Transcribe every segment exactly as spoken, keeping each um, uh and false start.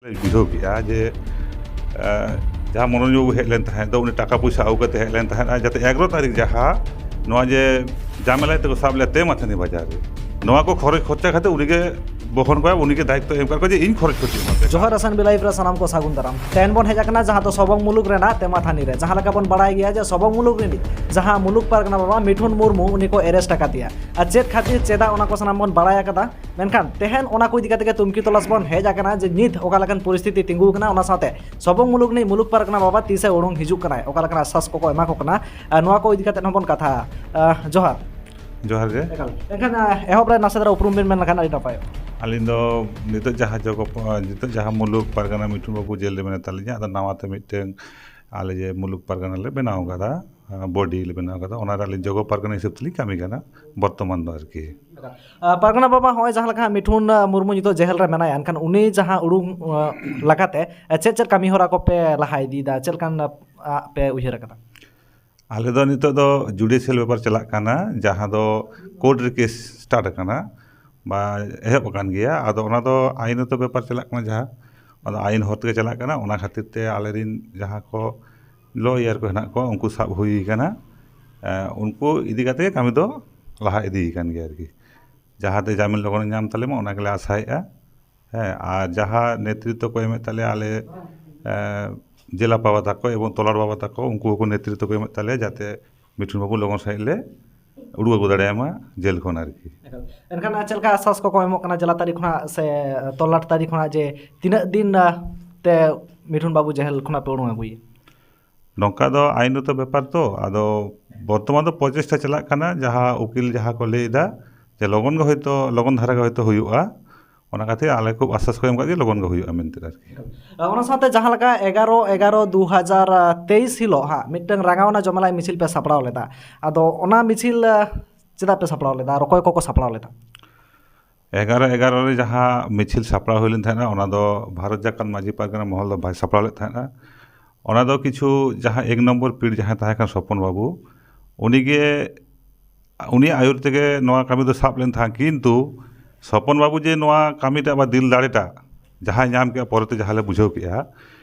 ᱞᱮ ᱵᱩᱡᱷᱟᱹᱣ ᱠᱮᱫᱼᱟ ᱡᱮ ᱡᱟᱦᱟᱸ ᱢᱚᱱᱚᱡᱽ ᱵᱟᱹᱵᱩ ᱦᱮᱡ ᱞᱮᱱ ᱛᱟᱦᱮᱸᱫ ᱫᱚ, ᱩᱱᱤ ᱴᱟᱠᱟ ᱯᱚᱭᱥᱟ ᱟᱹᱜᱩ ᱠᱟᱛᱮ ᱦᱮᱡ ᱞᱮᱱ ᱛᱟᱦᱮᱸᱫ᱾ ᱡᱟᱛᱮ ᱮᱜᱟᱨᱚ ᱛᱟᱹᱨᱤᱠᱷ ᱡᱟᱦᱟᱸ ᱱᱚᱣᱟ ᱡᱮ ᱡᱟᱢᱮᱞᱟᱭ ᱛᱮᱠᱚ ᱥᱟᱵ ᱞᱮᱫ ᱛᱮᱢᱟᱛᱷᱟᱹᱱᱤ ᱵᱟᱡᱟᱨ ᱨᱮ, ᱱᱚᱣᱟ ᱠᱚ ᱠᱷᱚᱨᱚᱪ ᱠᱷᱚᱨᱪᱟ ᱠᱟᱛᱮ ᱩᱱᱤᱜᱮ ᱵᱚᱦᱚᱱ ᱠᱚᱣᱟ, ᱩᱱᱤᱜᱮ ᱫᱟᱭᱤᱛᱛᱚ ᱮᱢ ᱠᱟᱜ ᱠᱚᱣᱟ ᱡᱮ ᱤᱧ ᱠᱷᱚᱨᱚᱪ ᱠᱷᱚᱨᱪᱟ ᱮᱢᱟ ᱯᱮ᱾ ᱡᱚᱦᱟᱨ ᱟᱥᱟᱱ ᱵᱤᱞᱟᱭᱤᱯ ᱨᱮ ᱥᱟᱱᱟᱢ ᱠᱚ ᱥᱟᱹᱜᱩᱱ ᱫᱟᱨᱟᱢ᱾ ᱛᱮᱦᱮᱧ ᱵᱚᱱ ᱦᱮᱡ ᱟᱠᱟᱱᱟ ᱡᱟᱦᱟᱸ ᱫᱚ ᱥᱚᱵᱚᱝ ᱢᱩᱞᱩᱠ ᱨᱮᱱᱟᱜ ᱛᱮᱢᱟᱛᱷᱟᱹᱱᱤ ᱨᱮ᱾ ᱡᱟᱦᱟᱸ ᱞᱮᱠᱟ ᱵᱚᱱ ᱵᱟᱲᱟᱭ ᱜᱮᱭᱟ ᱡᱮ ᱥᱚᱵᱚᱝ ᱢᱩᱞᱩᱠ ᱨᱤᱱᱤᱡ ᱡᱟᱦᱟᱸ ᱢᱩᱞᱩᱠ ᱯᱟᱨᱜᱟᱱᱟ ᱵᱟᱵᱟ ᱢᱤᱴᱷᱩᱱ ᱢᱩᱨᱢᱩ, ᱩᱱᱤ ᱠᱚ ᱮᱨᱮᱥᱴ ᱟᱠᱟᱫᱮᱭᱟ᱾ ᱟᱨ ᱪᱮᱫ ᱠᱷᱟᱹᱛᱤᱨ, ᱪᱮᱫᱟᱜ, ᱚᱱᱟ ᱠᱚ ᱥᱟᱱᱟᱢ ᱵᱚᱱ ᱵᱟᱲᱟᱭ ᱟᱠᱟᱫᱟ᱾ ᱢᱮᱱᱠᱷᱟᱱ ᱛᱮᱦᱮᱧ ᱚᱱᱟ ᱠᱚ ᱤᱫᱤ ᱠᱟᱛᱮ ᱜᱮ ᱛᱩᱢᱠᱤ ᱛᱚᱞᱟᱥ ᱵᱚᱱ ᱦᱮᱡ ᱟᱠᱟᱱᱟ ᱡᱮ ᱱᱤᱛ ᱚᱠᱟ ᱞᱮᱠᱟᱱ ᱯᱚᱨᱤᱥᱛᱷᱤᱛᱤ ᱛᱤᱸᱜᱩ ᱟᱠᱟᱱᱟ, ᱚᱱᱟ ᱥᱟᱶᱛᱮ ᱥᱚᱵᱚᱝ ᱢᱩᱞᱩᱠ ᱨᱤᱱᱤᱡ ᱢᱩᱞᱩᱠ ᱯᱟᱨᱜᱟᱱᱟ ᱵᱟᱵᱟ ᱛᱤᱥᱮ ᱩᱰᱩᱝ ᱦᱤᱡᱩᱜ ᱠᱟᱱᱟᱭ, ᱚᱠᱟ ᱞᱮᱠᱟᱱ ᱟᱥᱥᱟᱥ ᱠᱚᱠᱚ ᱮᱢᱟ ᱠᱚ ᱠᱟᱱᱟ, ᱟᱨ ᱱᱚᱣᱟ ᱠᱚ ᱤᱫᱤ ᱠᱟᱛᱮ ᱦᱚᱸ ᱵᱚᱱ ᱠᱟᱛᱷᱟᱜᱼᱟ᱾ ᱟᱦ, ᱡᱚᱦᱟᱨ᱾ ᱡᱚᱦᱟᱨ ᱜᱮ᱾ ᱮᱠᱟᱞ᱾ ᱮᱱᱠᱷᱟᱱ, ᱟᱦ, ᱮᱦᱚᱵ ᱨᱮ ᱱᱟᱥᱮ ᱫᱷᱟᱨᱟ ᱩᱯᱨᱩᱢ ᱵᱮᱱ ᱢᱮᱱ ᱞᱮᱠᱷᱟᱱ ᱟᱹᱰᱤ ᱱᱟᱯᱟᱭᱚᱜᱼᱟ᱾ ᱟᱹᱞᱤᱧ ᱫᱚ ᱱᱤᱛᱚᱜ ᱡᱟᱦᱟᱸ ᱡᱚᱜᱚ-, ᱱᱤᱛᱚᱜ ᱡᱟᱦᱟᱸ ᱢᱩᱞᱩᱠ ᱯᱟᱨᱜᱟᱱᱟ ᱢᱤᱴᱷᱩᱱ ᱵᱟᱹᱵᱩ ᱡᱮᱞ ᱨᱮ ᱢᱮᱱᱟᱭ ᱛᱟᱹᱞᱤᱧᱟ, ᱟᱫᱚ ᱱᱟᱣᱟ ᱛᱮ ᱢᱤᱫᱴᱟᱝ ᱟᱞᱮ ᱡᱮ ᱢᱩᱞᱩᱠ ᱯᱟᱨᱜᱟᱱᱟ ᱞᱮ ᱵᱮᱱᱟᱣ ᱠᱟᱫᱟ, ᱟᱦ, ᱵᱚᱰᱤ ᱞᱮ ᱵᱮᱱᱟᱣ ᱠᱟᱫᱟ, ᱚᱱᱟ ᱨᱮ ᱟᱹᱞᱤᱧ ᱡᱚᱜᱚ ᱯᱟᱨᱜᱟᱱᱟ ᱦᱤᱥᱟᱹᱵ ᱛᱮᱞᱤᱧ ᱠᱟᱹᱢᱤ ᱠᱟᱱᱟ ᱵᱚᱨᱛᱚᱢᱟᱱ ᱫᱚ ᱟᱨᱠᱤ᱾ ᱟᱦ, ᱯᱟᱨᱜᱟᱱᱟ ᱵᱟᱵᱟ, ᱦᱚᱸᱜᱼᱚᱭ ᱡᱟᱦᱟᱸ ᱞᱮᱠᱟ ᱢᱤᱴᱷᱩᱱ, ᱟᱦ, ᱢᱩᱨᱢᱩ ᱱᱤᱛᱚᱜ ᱡᱮᱦᱮᱞ ᱨᱮ ᱢᱮᱱᱟᱭᱟ, ᱮᱱᱠᱷᱟᱱ ᱩᱱᱤ ᱡᱟᱦᱟᱸ ᱩᱰᱩᱝ, ᱟᱦ, ᱞᱮᱠᱟᱛᱮ, ᱟᱦ, ᱪᱮᱫ ᱪᱮᱫ ᱠᱟᱹᱢᱤ ᱦᱚᱨᱟ ᱠᱚᱯᱮ ᱞᱟᱦᱟ ᱤᱫᱤᱭᱮᱫᱟ? ᱪᱮᱫ ᱞᱮᱠᱟᱱ, ᱟᱦ, ᱯᱮ ᱩᱭᱦᱟᱹᱨ ᱟᱠᱟᱫᱟ? ᱟᱞᱮ ᱫᱚ ᱱᱤᱛᱚᱜ ᱫᱚ ᱡᱩᱰᱤᱥᱤᱭᱟᱞ ᱵᱮᱯᱟᱨ ᱪᱟᱞᱟᱜ ᱠᱟᱱᱟ, ᱡᱟᱦᱟᱸ ᱫᱚ ᱠᱳᱨᱴ ᱨᱮ ᱠᱮᱥ ᱥᱴᱟᱨᱴ ᱟᱠᱟᱱᱟ ᱵᱟ ᱮᱦᱚᱵ ᱟᱠᱟᱱ ᱜᱮᱭᱟ᱾ ᱟᱫᱚ ᱚᱱᱟ ᱫᱚ ᱟᱭᱤᱱᱚᱛᱚ ᱵᱮᱯᱟᱨ ᱪᱟᱞᱟᱜ ᱠᱟᱱᱟ, ᱡᱟᱦᱟᱸ ᱚᱱᱟ ᱟᱭᱤᱱ ᱦᱚᱨ ᱛᱮᱜᱮ ᱪᱟᱞᱟᱜ ᱠᱟᱱᱟ᱾ ᱚᱱᱟ ᱠᱷᱟᱹᱛᱤᱨ ᱛᱮ ᱟᱞᱮᱨᱤᱱ ᱡᱟᱦᱟᱸ ᱠᱚ ᱞᱚᱭᱟᱨ ᱠᱚ ᱦᱮᱱᱟᱜ ᱠᱚᱣᱟ, ᱩᱱᱠᱩ ᱥᱟᱵ ᱦᱩᱭ ᱠᱟᱱᱟ᱾ ᱮᱸ, ᱩᱱᱠᱩ ᱤᱫᱤ ᱠᱟᱛᱮ ᱜᱮ ᱠᱟᱹᱢᱤ ᱫᱚ ᱞᱟᱦᱟ ᱤᱫᱤ ᱠᱟᱱ ᱜᱮᱭᱟ ᱟᱨᱠᱤ᱾ ᱡᱟᱦᱟᱸᱛᱮ ᱡᱟᱢᱤᱱ ᱞᱚᱜᱚᱱ ᱧᱟᱢ ᱛᱟᱞᱮ ᱢᱟ, ᱚᱱᱟ ᱜᱮᱞᱮ ᱟᱥᱟᱭᱮᱫᱼᱟ᱾ ᱦᱮᱸ, ᱟᱨ ᱡᱟᱦᱟᱸ ᱱᱮᱛᱨᱤᱛᱛᱚ ᱠᱚ ᱮᱢᱮᱫ ᱛᱟᱞᱮᱭᱟ ᱟᱞᱮ, ᱮᱸ, ᱡᱮᱞᱟ ᱵᱟᱵᱟ ᱛᱟᱠᱚ ᱮᱵᱚᱝ ᱛᱚᱞᱟᱴ ᱵᱟᱵᱟ ᱛᱟᱠᱚ, ᱩᱱᱠᱩ ᱦᱚᱸᱠᱚ ᱱᱮᱛᱨᱤᱛᱛᱚ ᱠᱚ ᱮᱢᱮᱫ ᱛᱟᱞᱮᱭᱟ, ᱡᱟᱛᱮ ᱢᱤᱴᱷᱩᱱ ᱵᱟᱹᱵᱩ ᱞᱚᱜᱚᱱ ᱥᱟᱺᱦᱤᱡ ᱞᱮ ᱩᱰᱩᱠ ᱟᱹᱜᱩ ᱫᱟᱲᱮᱭᱟᱢᱟ ᱡᱮᱞ ᱠᱷᱚᱱ ᱟᱨᱠᱤ᱾ ᱮᱠᱟᱞ᱾ ᱮᱱᱠᱷᱟᱱ ᱪᱮᱫ ᱞᱮᱠᱟ ᱟᱥᱥᱟᱥ ᱠᱚᱠᱚ ᱮᱢᱚᱜ ᱠᱟᱱᱟ ᱡᱮᱞᱟ ᱛᱟᱹᱨᱤ ᱠᱷᱚᱱᱟᱜ ᱥᱮ ᱛᱚᱞᱟᱴ ᱛᱟᱹᱨᱤ ᱠᱷᱚᱱᱟᱜ ᱡᱮ ᱛᱤᱱᱟᱹᱜ ᱫᱤᱱ, ᱟᱦ, ᱛᱮ ᱢᱤᱴᱷᱩᱱ ᱵᱟᱹᱵᱩ ᱡᱮᱦᱮᱞ ᱠᱷᱚᱱᱟᱜ ᱯᱮ ᱩᱰᱩᱝ ᱟᱹᱜᱩᱭᱮᱭᱟ? ᱱᱚᱝᱠᱟ ᱫᱚ ᱟᱭᱤᱱᱚᱛᱚ ᱵᱮᱯᱟᱨ ᱛᱚ, ᱟᱫᱚ ᱵᱚᱨᱛᱚᱢᱟᱱ ᱫᱚ ᱯᱨᱚᱪᱮᱥᱴᱟ ᱪᱟᱞᱟᱜ ᱠᱟᱱᱟ, ᱡᱟᱦᱟᱸ ᱩᱠᱤᱞ ᱡᱟᱦᱟᱸ ᱠᱚ ᱞᱟᱹᱭ ᱮᱫᱟ ᱡᱮ ᱞᱚᱜᱚᱱ ᱜᱮ ᱦᱚᱭᱛᱳ, ᱞᱚᱜᱚᱱ ᱫᱷᱟᱨᱟ ᱜᱮ ᱦᱚᱭᱛᱳ ᱦᱩᱭᱩᱜᱼᱟ᱾ ᱚᱱᱟ ᱠᱷᱟᱹᱛᱤᱨ ᱟᱞᱮ ᱠᱷᱩᱵ ᱟᱥᱥᱟᱥ ᱠᱚ ᱮᱢ ᱠᱟᱜ ᱡᱮ ᱞᱚᱜᱚᱱ ᱜᱮ ᱦᱩᱭᱩᱜᱼᱟ ᱢᱮᱱᱛᱮ ᱟᱨᱠᱤ᱾ ᱚᱱᱟ ᱥᱟᱶᱛᱮ ᱡᱟᱦᱟᱸ ᱞᱮᱠᱟ ᱮᱜᱟᱨᱚ ᱮᱜᱟᱨᱚ ᱫᱩ ᱦᱟᱡᱟᱨ ᱛᱮᱭᱤᱥ ᱦᱤᱞᱳᱜ ᱦᱟᱸᱜ ᱢᱤᱫᱴᱟᱝ ᱨᱟᱸᱜᱟᱣᱱᱟ ᱡᱚᱢᱮᱞᱟᱭ ᱢᱤᱪᱷᱤᱞ ᱯᱮ ᱥᱟᱯᱲᱟᱣ ᱞᱮᱫᱟ, ᱟᱫᱚ ᱚᱱᱟ ᱢᱤᱪᱷᱤᱞ, ᱟᱦ, ᱪᱮᱫᱟᱜ ᱯᱮ ᱥᱟᱯᱲᱟᱣ ᱞᱮᱫᱟ ᱟᱨ ᱚᱠᱚᱭ ᱠᱚᱠᱚ ᱥᱟᱯᱲᱟᱣ ᱞᱮᱫᱟ? ᱮᱜᱟᱨᱚ ᱮᱜᱟᱨᱚ ᱨᱮ ᱡᱟᱦᱟᱸ ᱢᱤᱪᱷᱤᱞ ᱥᱟᱯᱲᱟᱣ ᱦᱩᱭ ᱞᱮᱱ ᱛᱟᱦᱮᱸᱱᱟ, ᱚᱱᱟ ᱫᱚ ᱵᱷᱟᱨᱚᱛ ᱡᱟᱠᱟᱛ ᱢᱟᱹᱡᱷᱤ ᱯᱟᱨᱜᱟᱱᱟ ᱢᱚᱦᱚᱞ ᱫᱚ ᱵᱟᱭ ᱥᱟᱯᱲᱟᱣ ᱞᱮᱫ ᱛᱟᱦᱮᱸᱱᱟ᱾ ᱚᱱᱟ ᱫᱚ ᱠᱤᱪᱷᱩ ᱡᱟᱦᱟᱸ ᱮᱠ ᱱᱚᱢᱵᱚᱨ ᱯᱤᱲ ᱡᱟᱦᱟᱸᱭ ᱛᱟᱦᱮᱸ ᱠᱟᱱᱟ ᱥᱚᱯᱚᱱ ᱵᱟᱹᱵᱩ, ᱩᱱᱤᱜᱮ, ᱩᱱᱤᱭᱟᱜ ᱟᱹᱭᱩᱨ ᱛᱮᱜᱮ ᱱᱚᱣᱟ ᱠᱟᱹᱢᱤ ᱫᱚ ᱥᱟᱵ ᱞᱮᱱ ᱛᱟᱦᱮᱸᱫ, ᱠᱤᱱᱛᱩ ᱥᱚᱯᱚᱱ ᱵᱟᱹᱵᱩ ᱡᱮ ᱱᱚᱣᱟ ᱠᱟᱹᱢᱤᱴᱟᱜ ᱵᱟ ᱫᱤᱞ ᱫᱟᱲᱮᱴᱟᱜ ᱡᱟᱦᱟᱸᱭ ᱧᱟᱢ ᱠᱮᱜᱼᱟ, ᱯᱚᱨᱮᱛᱮ ᱡᱟᱦᱟᱸ ᱞᱮ ᱵᱩᱡᱷᱟᱹᱣ ᱠᱮᱜᱼᱟ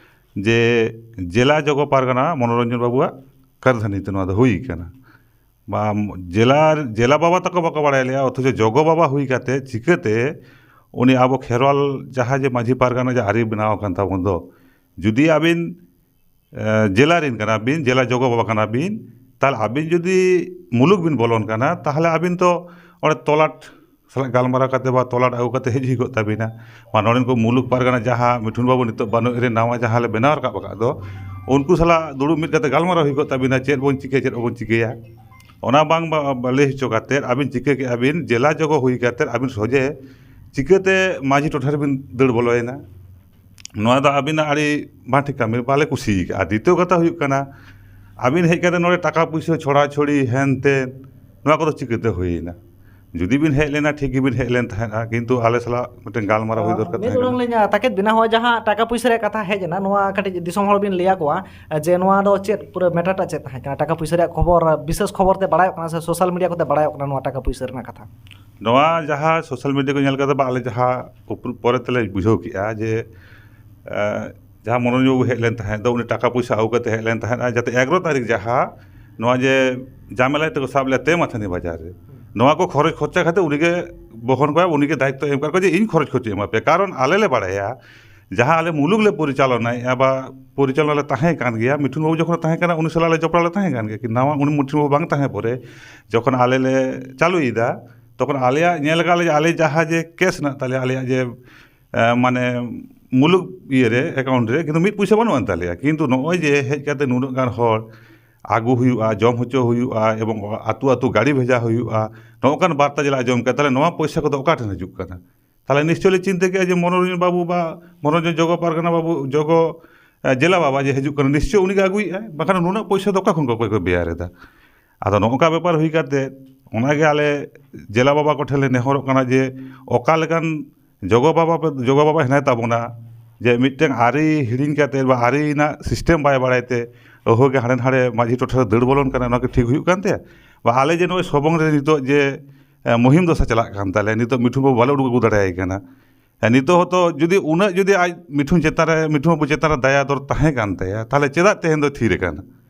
ᱡᱮ ᱡᱮᱞᱟ ᱡᱚᱜᱚ ᱯᱟᱨᱜᱟᱱᱟ ᱢᱚᱱᱳᱨᱚᱧᱡᱚᱱ ᱵᱟᱵᱩᱣᱟᱜ ᱠᱟᱹᱨᱫᱷᱟᱹᱱᱤ ᱛᱮ ᱱᱚᱣᱟ ᱫᱚ ᱦᱩᱭ ᱠᱟᱱᱟ᱾ ᱵᱟ ᱡᱮᱞᱟ, ᱡᱮᱞᱟ ᱵᱟᱵᱟ ᱛᱟᱠᱚ ᱵᱟᱠᱚ ᱵᱟᱲᱟᱭ ᱞᱮᱜᱼᱟ, ᱚᱛᱷᱚᱪᱚ ᱡᱚᱜᱚ ᱵᱟᱵᱟ ᱦᱩᱭ ᱠᱟᱛᱮ ᱪᱤᱠᱟᱹᱛᱮ ᱩᱱᱤ ᱟᱵᱚ ᱠᱷᱮᱨᱣᱟᱞ ᱡᱟᱦᱟᱸ ᱡᱮ ᱢᱟᱹᱡᱷᱤ ᱯᱟᱨᱜᱟᱱᱟ ᱡᱟᱦᱟᱸ ᱟᱹᱨᱤ ᱵᱮᱱᱟᱣ ᱟᱠᱟᱱ ᱛᱟᱵᱚᱱ ᱫᱚ, ᱡᱩᱫᱤ ᱟᱹᱵᱤᱱ, ᱮ, ᱡᱮᱞᱟ ᱨᱮᱱ ᱠᱟᱱᱟ ᱵᱤᱱ, ᱡᱮᱞᱟ ᱡᱚᱜᱚ ᱵᱟᱵᱟ ᱠᱟᱱᱟ ᱵᱤᱱ, ᱛᱟᱦᱚᱞᱮ ᱟᱹᱵᱤᱱ ᱡᱩᱫᱤ ᱢᱩᱞᱩᱠ ᱵᱤᱱ ᱵᱚᱞᱚᱱ ᱠᱟᱱᱟ, ᱛᱟᱦᱚᱞᱮ ᱟᱹᱵᱤᱱ ᱛᱚ ᱚᱸᱰᱮ ᱛᱚᱞᱟᱴ ᱥᱟᱞᱟᱜ ᱜᱟᱞᱢᱟᱨᱟᱣ ᱠᱟᱛᱮ ᱵᱟ ᱛᱚᱞᱟᱴ ᱟᱹᱜᱩ ᱠᱟᱛᱮ ᱦᱮᱡ ᱦᱩᱭ ᱠᱚᱜ ᱛᱟᱹᱵᱤᱱᱟ᱾ ᱢᱟ ᱱᱚᱰᱮᱱ ᱠᱚ ᱢᱩᱞᱩᱠ ᱯᱟᱨᱜᱟᱱᱟ ᱡᱟᱦᱟᱸ ᱢᱤᱴᱷᱩᱱ ᱵᱟᱹᱵᱩ ᱱᱤᱛᱚᱜ ᱵᱟᱹᱱᱩᱜ ᱨᱮ ᱱᱟᱣᱟ ᱡᱟᱦᱟᱸ ᱞᱮ ᱵᱮᱱᱟᱣ ᱨᱟᱠᱟᱵ ᱟᱠᱟᱫ ᱫᱚ, ᱩᱱᱠᱩ ᱥᱟᱞᱟᱜ ᱫᱩᱲᱩᱵ ᱢᱤᱫ ᱠᱟᱛᱮ ᱜᱟᱞᱢᱟᱨᱟᱣ ᱦᱩᱭ ᱠᱚᱜ ᱛᱟᱹᱵᱤᱱᱟ, ᱪᱮᱫ ᱵᱚᱱ ᱪᱤᱠᱟᱹᱭᱟ, ᱪᱮᱫ ᱵᱟᱵᱚᱱ ᱪᱤᱠᱟᱹᱭᱟ᱾ ᱚᱱᱟ ᱵᱟᱝ ᱵᱟ-, ᱵᱟ-, ᱞᱟᱹᱭ ᱦᱚᱪᱚ ᱠᱟᱛᱮ ᱟᱹᱵᱤᱱ ᱪᱤᱠᱟᱹ ᱠᱮᱜᱼᱟ ᱵᱤᱱ, ᱡᱮᱞᱟ ᱡᱚᱜᱚ ᱦᱩᱭ ᱠᱟᱛᱮ ᱟᱹᱵᱤᱱ ᱥᱚᱡᱷᱮ ᱪᱤᱠᱟᱹᱛᱮ ᱢᱟᱹᱡᱷᱤ ᱴᱚᱴᱷᱟ ᱨᱮᱵᱤᱱ ᱫᱟᱹᱲ ᱵᱚᱞᱚᱭᱮᱱᱟ? ᱱᱚᱣᱟ ᱫᱚ ᱟᱹᱵᱤᱱᱟᱜ ᱟᱹᱰᱤ ᱵᱟᱝ ᱴᱷᱤᱠ ᱠᱟᱹᱢᱤ, ᱵᱟᱞᱮ ᱠᱩᱥᱤ ᱟᱠᱟᱫᱼᱟ᱾ ᱫᱤᱛᱤᱭᱚ ᱠᱟᱛᱷᱟ ᱦᱩᱭᱩᱜ ᱠᱟᱱᱟ, ᱟᱹᱵᱤᱱ ᱦᱮᱡ ᱠᱟᱛᱮ ᱱᱚᱰᱮ ᱴᱟᱠᱟ ᱯᱩᱭᱥᱟᱹ ᱪᱷᱚᱲᱟ ᱪᱷᱚᱲᱤ ᱦᱮᱱ ᱛᱮᱱ, ᱱᱚᱣᱟ ᱠᱚᱫᱚ ᱪᱤᱠᱟᱹᱛᱮ ᱦᱩᱭᱮᱱᱟ? ᱡᱩᱫᱤ ᱵᱤᱱ ᱦᱮᱡ ᱞᱮᱱᱟ, ᱴᱷᱤᱠ ᱜᱮᱵᱤᱱ ᱦᱮᱡ ᱞᱮᱱ ᱛᱟᱦᱮᱸᱫᱼᱟ, ᱠᱤᱱᱛᱩ ᱟᱞᱮ ᱥᱟᱞᱟᱜ ᱢᱤᱫᱴᱮᱱ ᱜᱟᱞᱢᱟᱨᱟᱣ ᱦᱩᱭ ᱫᱚᱨᱠᱟᱨ ᱢᱤᱫ ᱛᱟᱦᱮᱸ ᱩᱰᱟᱹᱝ ᱠᱟᱱᱟ᱾ ᱞᱤᱧ, ᱟ, ᱛᱟᱹᱠᱤᱫ ᱵᱮᱱᱟ, ᱦᱚᱸᱜᱼᱚᱭ ᱡᱟᱦᱟᱸ ᱴᱟᱠᱟ ᱯᱩᱭᱥᱟᱹ ᱨᱮᱭᱟᱜ ᱠᱟᱛᱷᱟ ᱦᱮᱡ ᱮᱱᱟ, ᱱᱚᱣᱟ ᱠᱟᱹᱴᱤᱡ ᱫᱤᱥᱚᱢ ᱦᱚᱲ ᱵᱤᱱ ᱞᱟᱹᱭ ᱟᱠᱚᱣᱟ, ᱟ, ᱡᱮ ᱱᱚᱣᱟ ᱫᱚ ᱪᱮᱫ ᱯᱩᱨᱟᱹ matter ᱴᱟᱜ ᱪᱮᱫ ᱛᱟᱦᱮᱸ ᱠᱟᱱᱟ? ᱴᱟᱠᱟ ᱯᱩᱭᱥᱟᱹ ᱨᱮᱭᱟᱜ ᱠᱷᱚᱵᱚᱨ, ᱟ, ᱵᱤᱥᱮᱥ ᱠᱷᱚᱵᱚᱨ ᱛᱮ ᱵᱟᱲᱟᱭᱚᱜ ᱠᱟᱱᱟ ᱥᱮ social media ᱠᱚᱛᱮ ᱵᱟᱲᱟᱭᱚᱜ ᱠᱟᱱᱟ ᱱᱚᱣᱟ ᱴᱟᱠᱟ ᱯᱩᱭᱥᱟᱹ ᱨᱮᱱᱟᱜ ᱠᱟᱛᱷᱟ? ᱱᱚᱣᱟ ᱡᱟᱦᱟᱸ social media ᱠᱚ ᱧᱮᱞ ᱠᱟᱛᱮ ᱵᱟ ᱟᱞᱮ ᱡᱟᱦᱟᱸ ᱩᱯᱨᱩ-, ᱯᱚᱨᱮ ᱛᱮᱞᱮ ᱵᱩᱡᱷᱟᱹᱣ ᱠᱮᱜᱼᱟ ᱡᱮ, ᱟ, ᱡᱟᱦᱟᱸ ᱢᱚᱱᱳᱨᱚᱧᱡᱚᱱ ᱵᱟᱹᱵᱩ ᱦᱮᱡ ᱞᱮᱱ ᱛᱟᱦᱮᱸᱫ ᱫᱚ, ᱩᱱᱤ ᱴᱟᱠᱟ ᱯᱩᱭᱥᱟᱹ ᱟᱹᱜᱩ ᱠᱟᱛᱮ ᱦᱮᱡ ᱞᱮᱱ ᱛᱟᱦᱮᱸᱫ, ᱡᱟᱛᱮ ᱮᱜᱟᱨᱚ ᱛᱟᱹᱨᱤᱠᱷ ᱡᱟᱦᱟᱸ ᱱᱚᱣᱟ ᱡᱮ ᱡᱟᱢᱮᱞᱟᱭ ᱛᱮᱠᱚ ᱥᱟᱵ ᱞᱮᱫ ᱛᱮ ᱢᱟᱛᱷᱟᱹᱱᱤ ᱵᱟᱡᱟᱨ ᱨᱮ, ᱱᱚᱣᱟ ᱠᱚ ᱠᱷᱚᱨᱚᱪ ᱠᱷᱚᱨᱪᱟ ᱠᱟᱛᱮ ᱩᱱᱤᱜᱮ ᱵᱚᱦᱚᱱ ᱠᱚᱣᱟ, ᱩᱱᱤᱜᱮ ᱫᱟᱭᱤᱛᱛᱚ ᱮᱢ ᱠᱟᱜ ᱠᱚᱣᱟ ᱡᱮ ᱤᱧ ᱠᱷᱚᱨᱚᱪ ᱠᱷᱚᱨᱪᱟᱧ ᱮᱢᱟ ᱯᱮᱭᱟ᱾ ᱠᱟᱨᱚᱱ ᱟᱞᱮ ᱞᱮ ᱵᱟᱲᱟᱭᱟ, ᱡᱟᱦᱟᱸ ᱟᱞᱮ ᱢᱩᱞᱩᱠ ᱞᱮ ᱯᱚᱨᱤᱪᱟᱞᱚᱱᱟᱭᱮᱫᱼᱟ ᱵᱟ ᱯᱚᱨᱤᱪᱟᱞᱚᱱᱟ ᱞᱮ ᱛᱟᱦᱮᱸ ᱠᱟᱱ ᱜᱮᱭᱟ, ᱢᱤᱴᱷᱩᱱ ᱵᱟᱹᱵᱩ ᱡᱚᱠᱷᱚᱱ ᱮ ᱛᱟᱦᱮᱸ ᱠᱟᱱᱟ, ᱩᱱᱤ ᱥᱟᱞᱟᱜ ᱞᱮ ᱡᱚᱯᱲᱟᱣ ᱞᱮ ᱛᱟᱦᱮᱸ ᱠᱟᱱ ᱜᱮᱭᱟ᱾ ᱠᱤ ᱱᱟᱣᱟ ᱩᱱᱤ ᱢᱤᱴᱷᱩᱱ ᱵᱟᱹᱵᱩ ᱵᱟᱝ ᱛᱟᱦᱮᱸ ᱯᱚᱨᱮ ᱡᱚᱠᱷᱚᱱ ᱟᱞᱮ ᱞᱮ ᱪᱟᱹᱞᱩᱭᱮᱫᱟ, ᱛᱚᱠᱷᱚᱱ ᱟᱞᱮᱭᱟᱜ ᱧᱮᱞ ᱟᱠᱟᱫ ᱞᱮ ᱡᱮ ᱟᱞᱮ ᱡᱟᱦᱟᱸ ᱡᱮ ᱠᱮᱥ ᱦᱮᱱᱟᱜ ᱛᱟᱞᱮᱭᱟ, ᱟᱞᱮᱭᱟᱜ ᱡᱮ, ᱮ, ᱢᱟᱱᱮ ᱢᱩᱞᱩᱠ ᱤᱭᱟᱹᱨᱮ account ᱨᱮ ᱠᱤᱱᱛᱩ ᱢᱤᱫ ᱯᱩᱭᱥᱟᱹ ᱵᱟᱹᱱᱩᱜ ᱟᱱ ᱛᱟᱞᱮᱭᱟ᱾ ᱠᱤᱱᱛᱩ ᱱᱚᱜᱼᱚᱭ ᱡᱮ ᱦᱮᱡ ᱠᱟᱛᱮ ᱱᱩᱱᱟᱹᱜ ᱜᱟᱱ ᱦᱚᱲ ᱟᱹᱜᱩ ᱦᱩᱭᱩᱜᱼᱟ, ᱡᱚᱢ ᱦᱚᱪᱚ ᱦᱩᱭᱩᱜᱼᱟ ᱮᱵᱚᱝ ᱟᱹᱛᱩ ᱟᱹᱛᱩ ᱜᱟᱹᱰᱤ ᱵᱷᱮᱡᱟ ᱦᱩᱭᱩᱜᱼᱟ, ᱱᱚᱜᱼᱚ ᱱᱚᱝᱠᱟᱱ ᱵᱟᱨᱛᱟ ᱡᱮ ᱞᱮ ᱟᱸᱡᱚᱢ ᱠᱮᱫᱟ, ᱛᱟᱦᱚᱞᱮ ᱱᱚᱣᱟ ᱯᱚᱭᱥᱟ ᱠᱚᱫᱚ ᱚᱠᱟ ᱴᱷᱮᱱ ᱦᱤᱡᱩᱜ ᱠᱟᱱᱟ? ᱛᱟᱦᱚᱞᱮ ᱱᱤᱥᱪᱚᱭ ᱞᱮ ᱪᱤᱱᱛᱟᱹ ᱠᱮᱜᱼᱟ ᱡᱮ ᱢᱚᱱᱳᱨᱚᱧᱡᱚᱱ ᱵᱟᱹᱵᱩ ᱵᱟ ᱢᱚᱱᱳᱨᱚᱧᱡᱚᱱ ᱡᱚᱜᱚ ᱯᱟᱨᱜᱟᱱᱟ ᱵᱟᱹᱵᱩ, ᱡᱚᱜᱚ, ᱮ, ᱡᱮᱞᱟ ᱵᱟᱵᱟ ᱡᱮ ᱦᱤᱡᱩᱜ ᱠᱟᱱᱟ, ᱱᱤᱥᱪᱚᱭ ᱩᱱᱤᱜᱮ ᱟᱹᱜᱩᱭᱮᱫᱼᱟᱭ, ᱵᱟᱠᱷᱟᱱ ᱱᱩᱱᱟᱹᱜ ᱯᱚᱭᱥᱟ ᱫᱚ ᱚᱠᱟ ᱠᱷᱚᱱ ᱠᱚ, ᱚᱠᱚᱭ ᱠᱚ ᱵᱮᱭᱟᱨ ᱮᱫᱟ? ᱟᱫᱚ ᱱᱚᱜᱼᱚ ᱱᱚᱝᱠᱟ ᱵᱮᱯᱟᱨ ᱦᱩᱭ ᱠᱟᱛᱮ ᱚᱱᱟᱜᱮ ᱟᱞᱮ ᱡᱮᱞᱟ ᱵᱟᱵᱟ ᱠᱚᱴᱷᱮᱱ ᱞᱮ ᱱᱮᱦᱚᱨᱚᱜ ᱠᱟᱱᱟ ᱡᱮ ᱚᱠᱟ ᱞᱮᱠᱟᱱ ᱡᱚᱜᱚ ᱵᱟᱵᱟ ᱯᱮ, ᱡᱚᱜᱚ ᱵᱟᱵᱟ ᱦᱮᱱᱟᱭ ᱛᱟᱵᱚᱱᱟ, ᱡᱮ ᱢᱤᱫᱴᱮᱱ ᱟᱹᱨᱤ ᱦᱤᱲᱤᱧ ᱠᱟᱛᱮ ᱵᱟ ᱟᱹᱨᱤ ᱨᱮᱱᱟᱜ system ᱵᱟᱭ ᱵᱟᱲᱟᱭ ᱛᱮ ᱟᱹᱦᱟᱹ ᱜᱮ ᱦᱟᱸᱰᱮ ᱱᱟᱰᱮ ᱢᱟᱹᱡᱷᱤ ᱴᱚᱴᱷᱟ ᱨᱮ ᱫᱟᱹᱲ ᱵᱚᱞᱚᱱ ᱠᱟᱱᱟ, ᱚᱱᱟ ᱠᱤ ᱴᱷᱤᱠ ᱦᱩᱭᱩᱜ ᱠᱟᱱ ᱛᱟᱭᱟ? ᱵᱟ ᱟᱞᱮ ᱡᱮ ᱱᱚᱜᱼᱚᱭ ᱥᱚᱵᱚᱝ ᱨᱮ ᱱᱤᱛᱚᱜ ᱡᱮ, ᱮ, ᱢᱩᱦᱤᱢ ᱫᱚᱥᱟ ᱪᱟᱞᱟᱜ ᱠᱟᱱ ᱛᱟᱞᱮᱭᱟ, ᱱᱤᱛᱚᱜ ᱢᱤᱴᱷᱩ ᱵᱟᱹᱵᱩ ᱵᱟᱞᱮ ᱩᱰᱩᱠ ᱟᱹᱜᱩ ᱫᱟᱲᱮᱭᱟᱭ ᱠᱟᱱᱟ᱾ ᱦᱮᱸ, ᱱᱤᱛᱚᱜ ᱦᱚᱸᱛᱚ ᱡᱩᱫᱤ ᱩᱱᱟᱹᱜ ᱡᱩᱫᱤ ᱟᱡ ᱢᱤᱴᱷᱩᱱ ᱪᱮᱛᱟᱱ ᱨᱮ, ᱢᱤᱴᱷᱩᱱ ᱵᱟᱹᱵᱩ ᱪᱮᱛᱟᱱ ᱨᱮ ᱫᱟᱭᱟ ᱫᱚᱨ ᱛᱟᱦᱮᱸ ᱠᱟᱱ ᱛᱟᱭᱟ, ᱛᱟᱦᱚᱞᱮ ᱪᱮᱫᱟᱜ ᱛᱮᱦᱮᱧ ᱫᱚ ᱛᱷᱤᱨ ᱟᱠᱟᱱᱟ?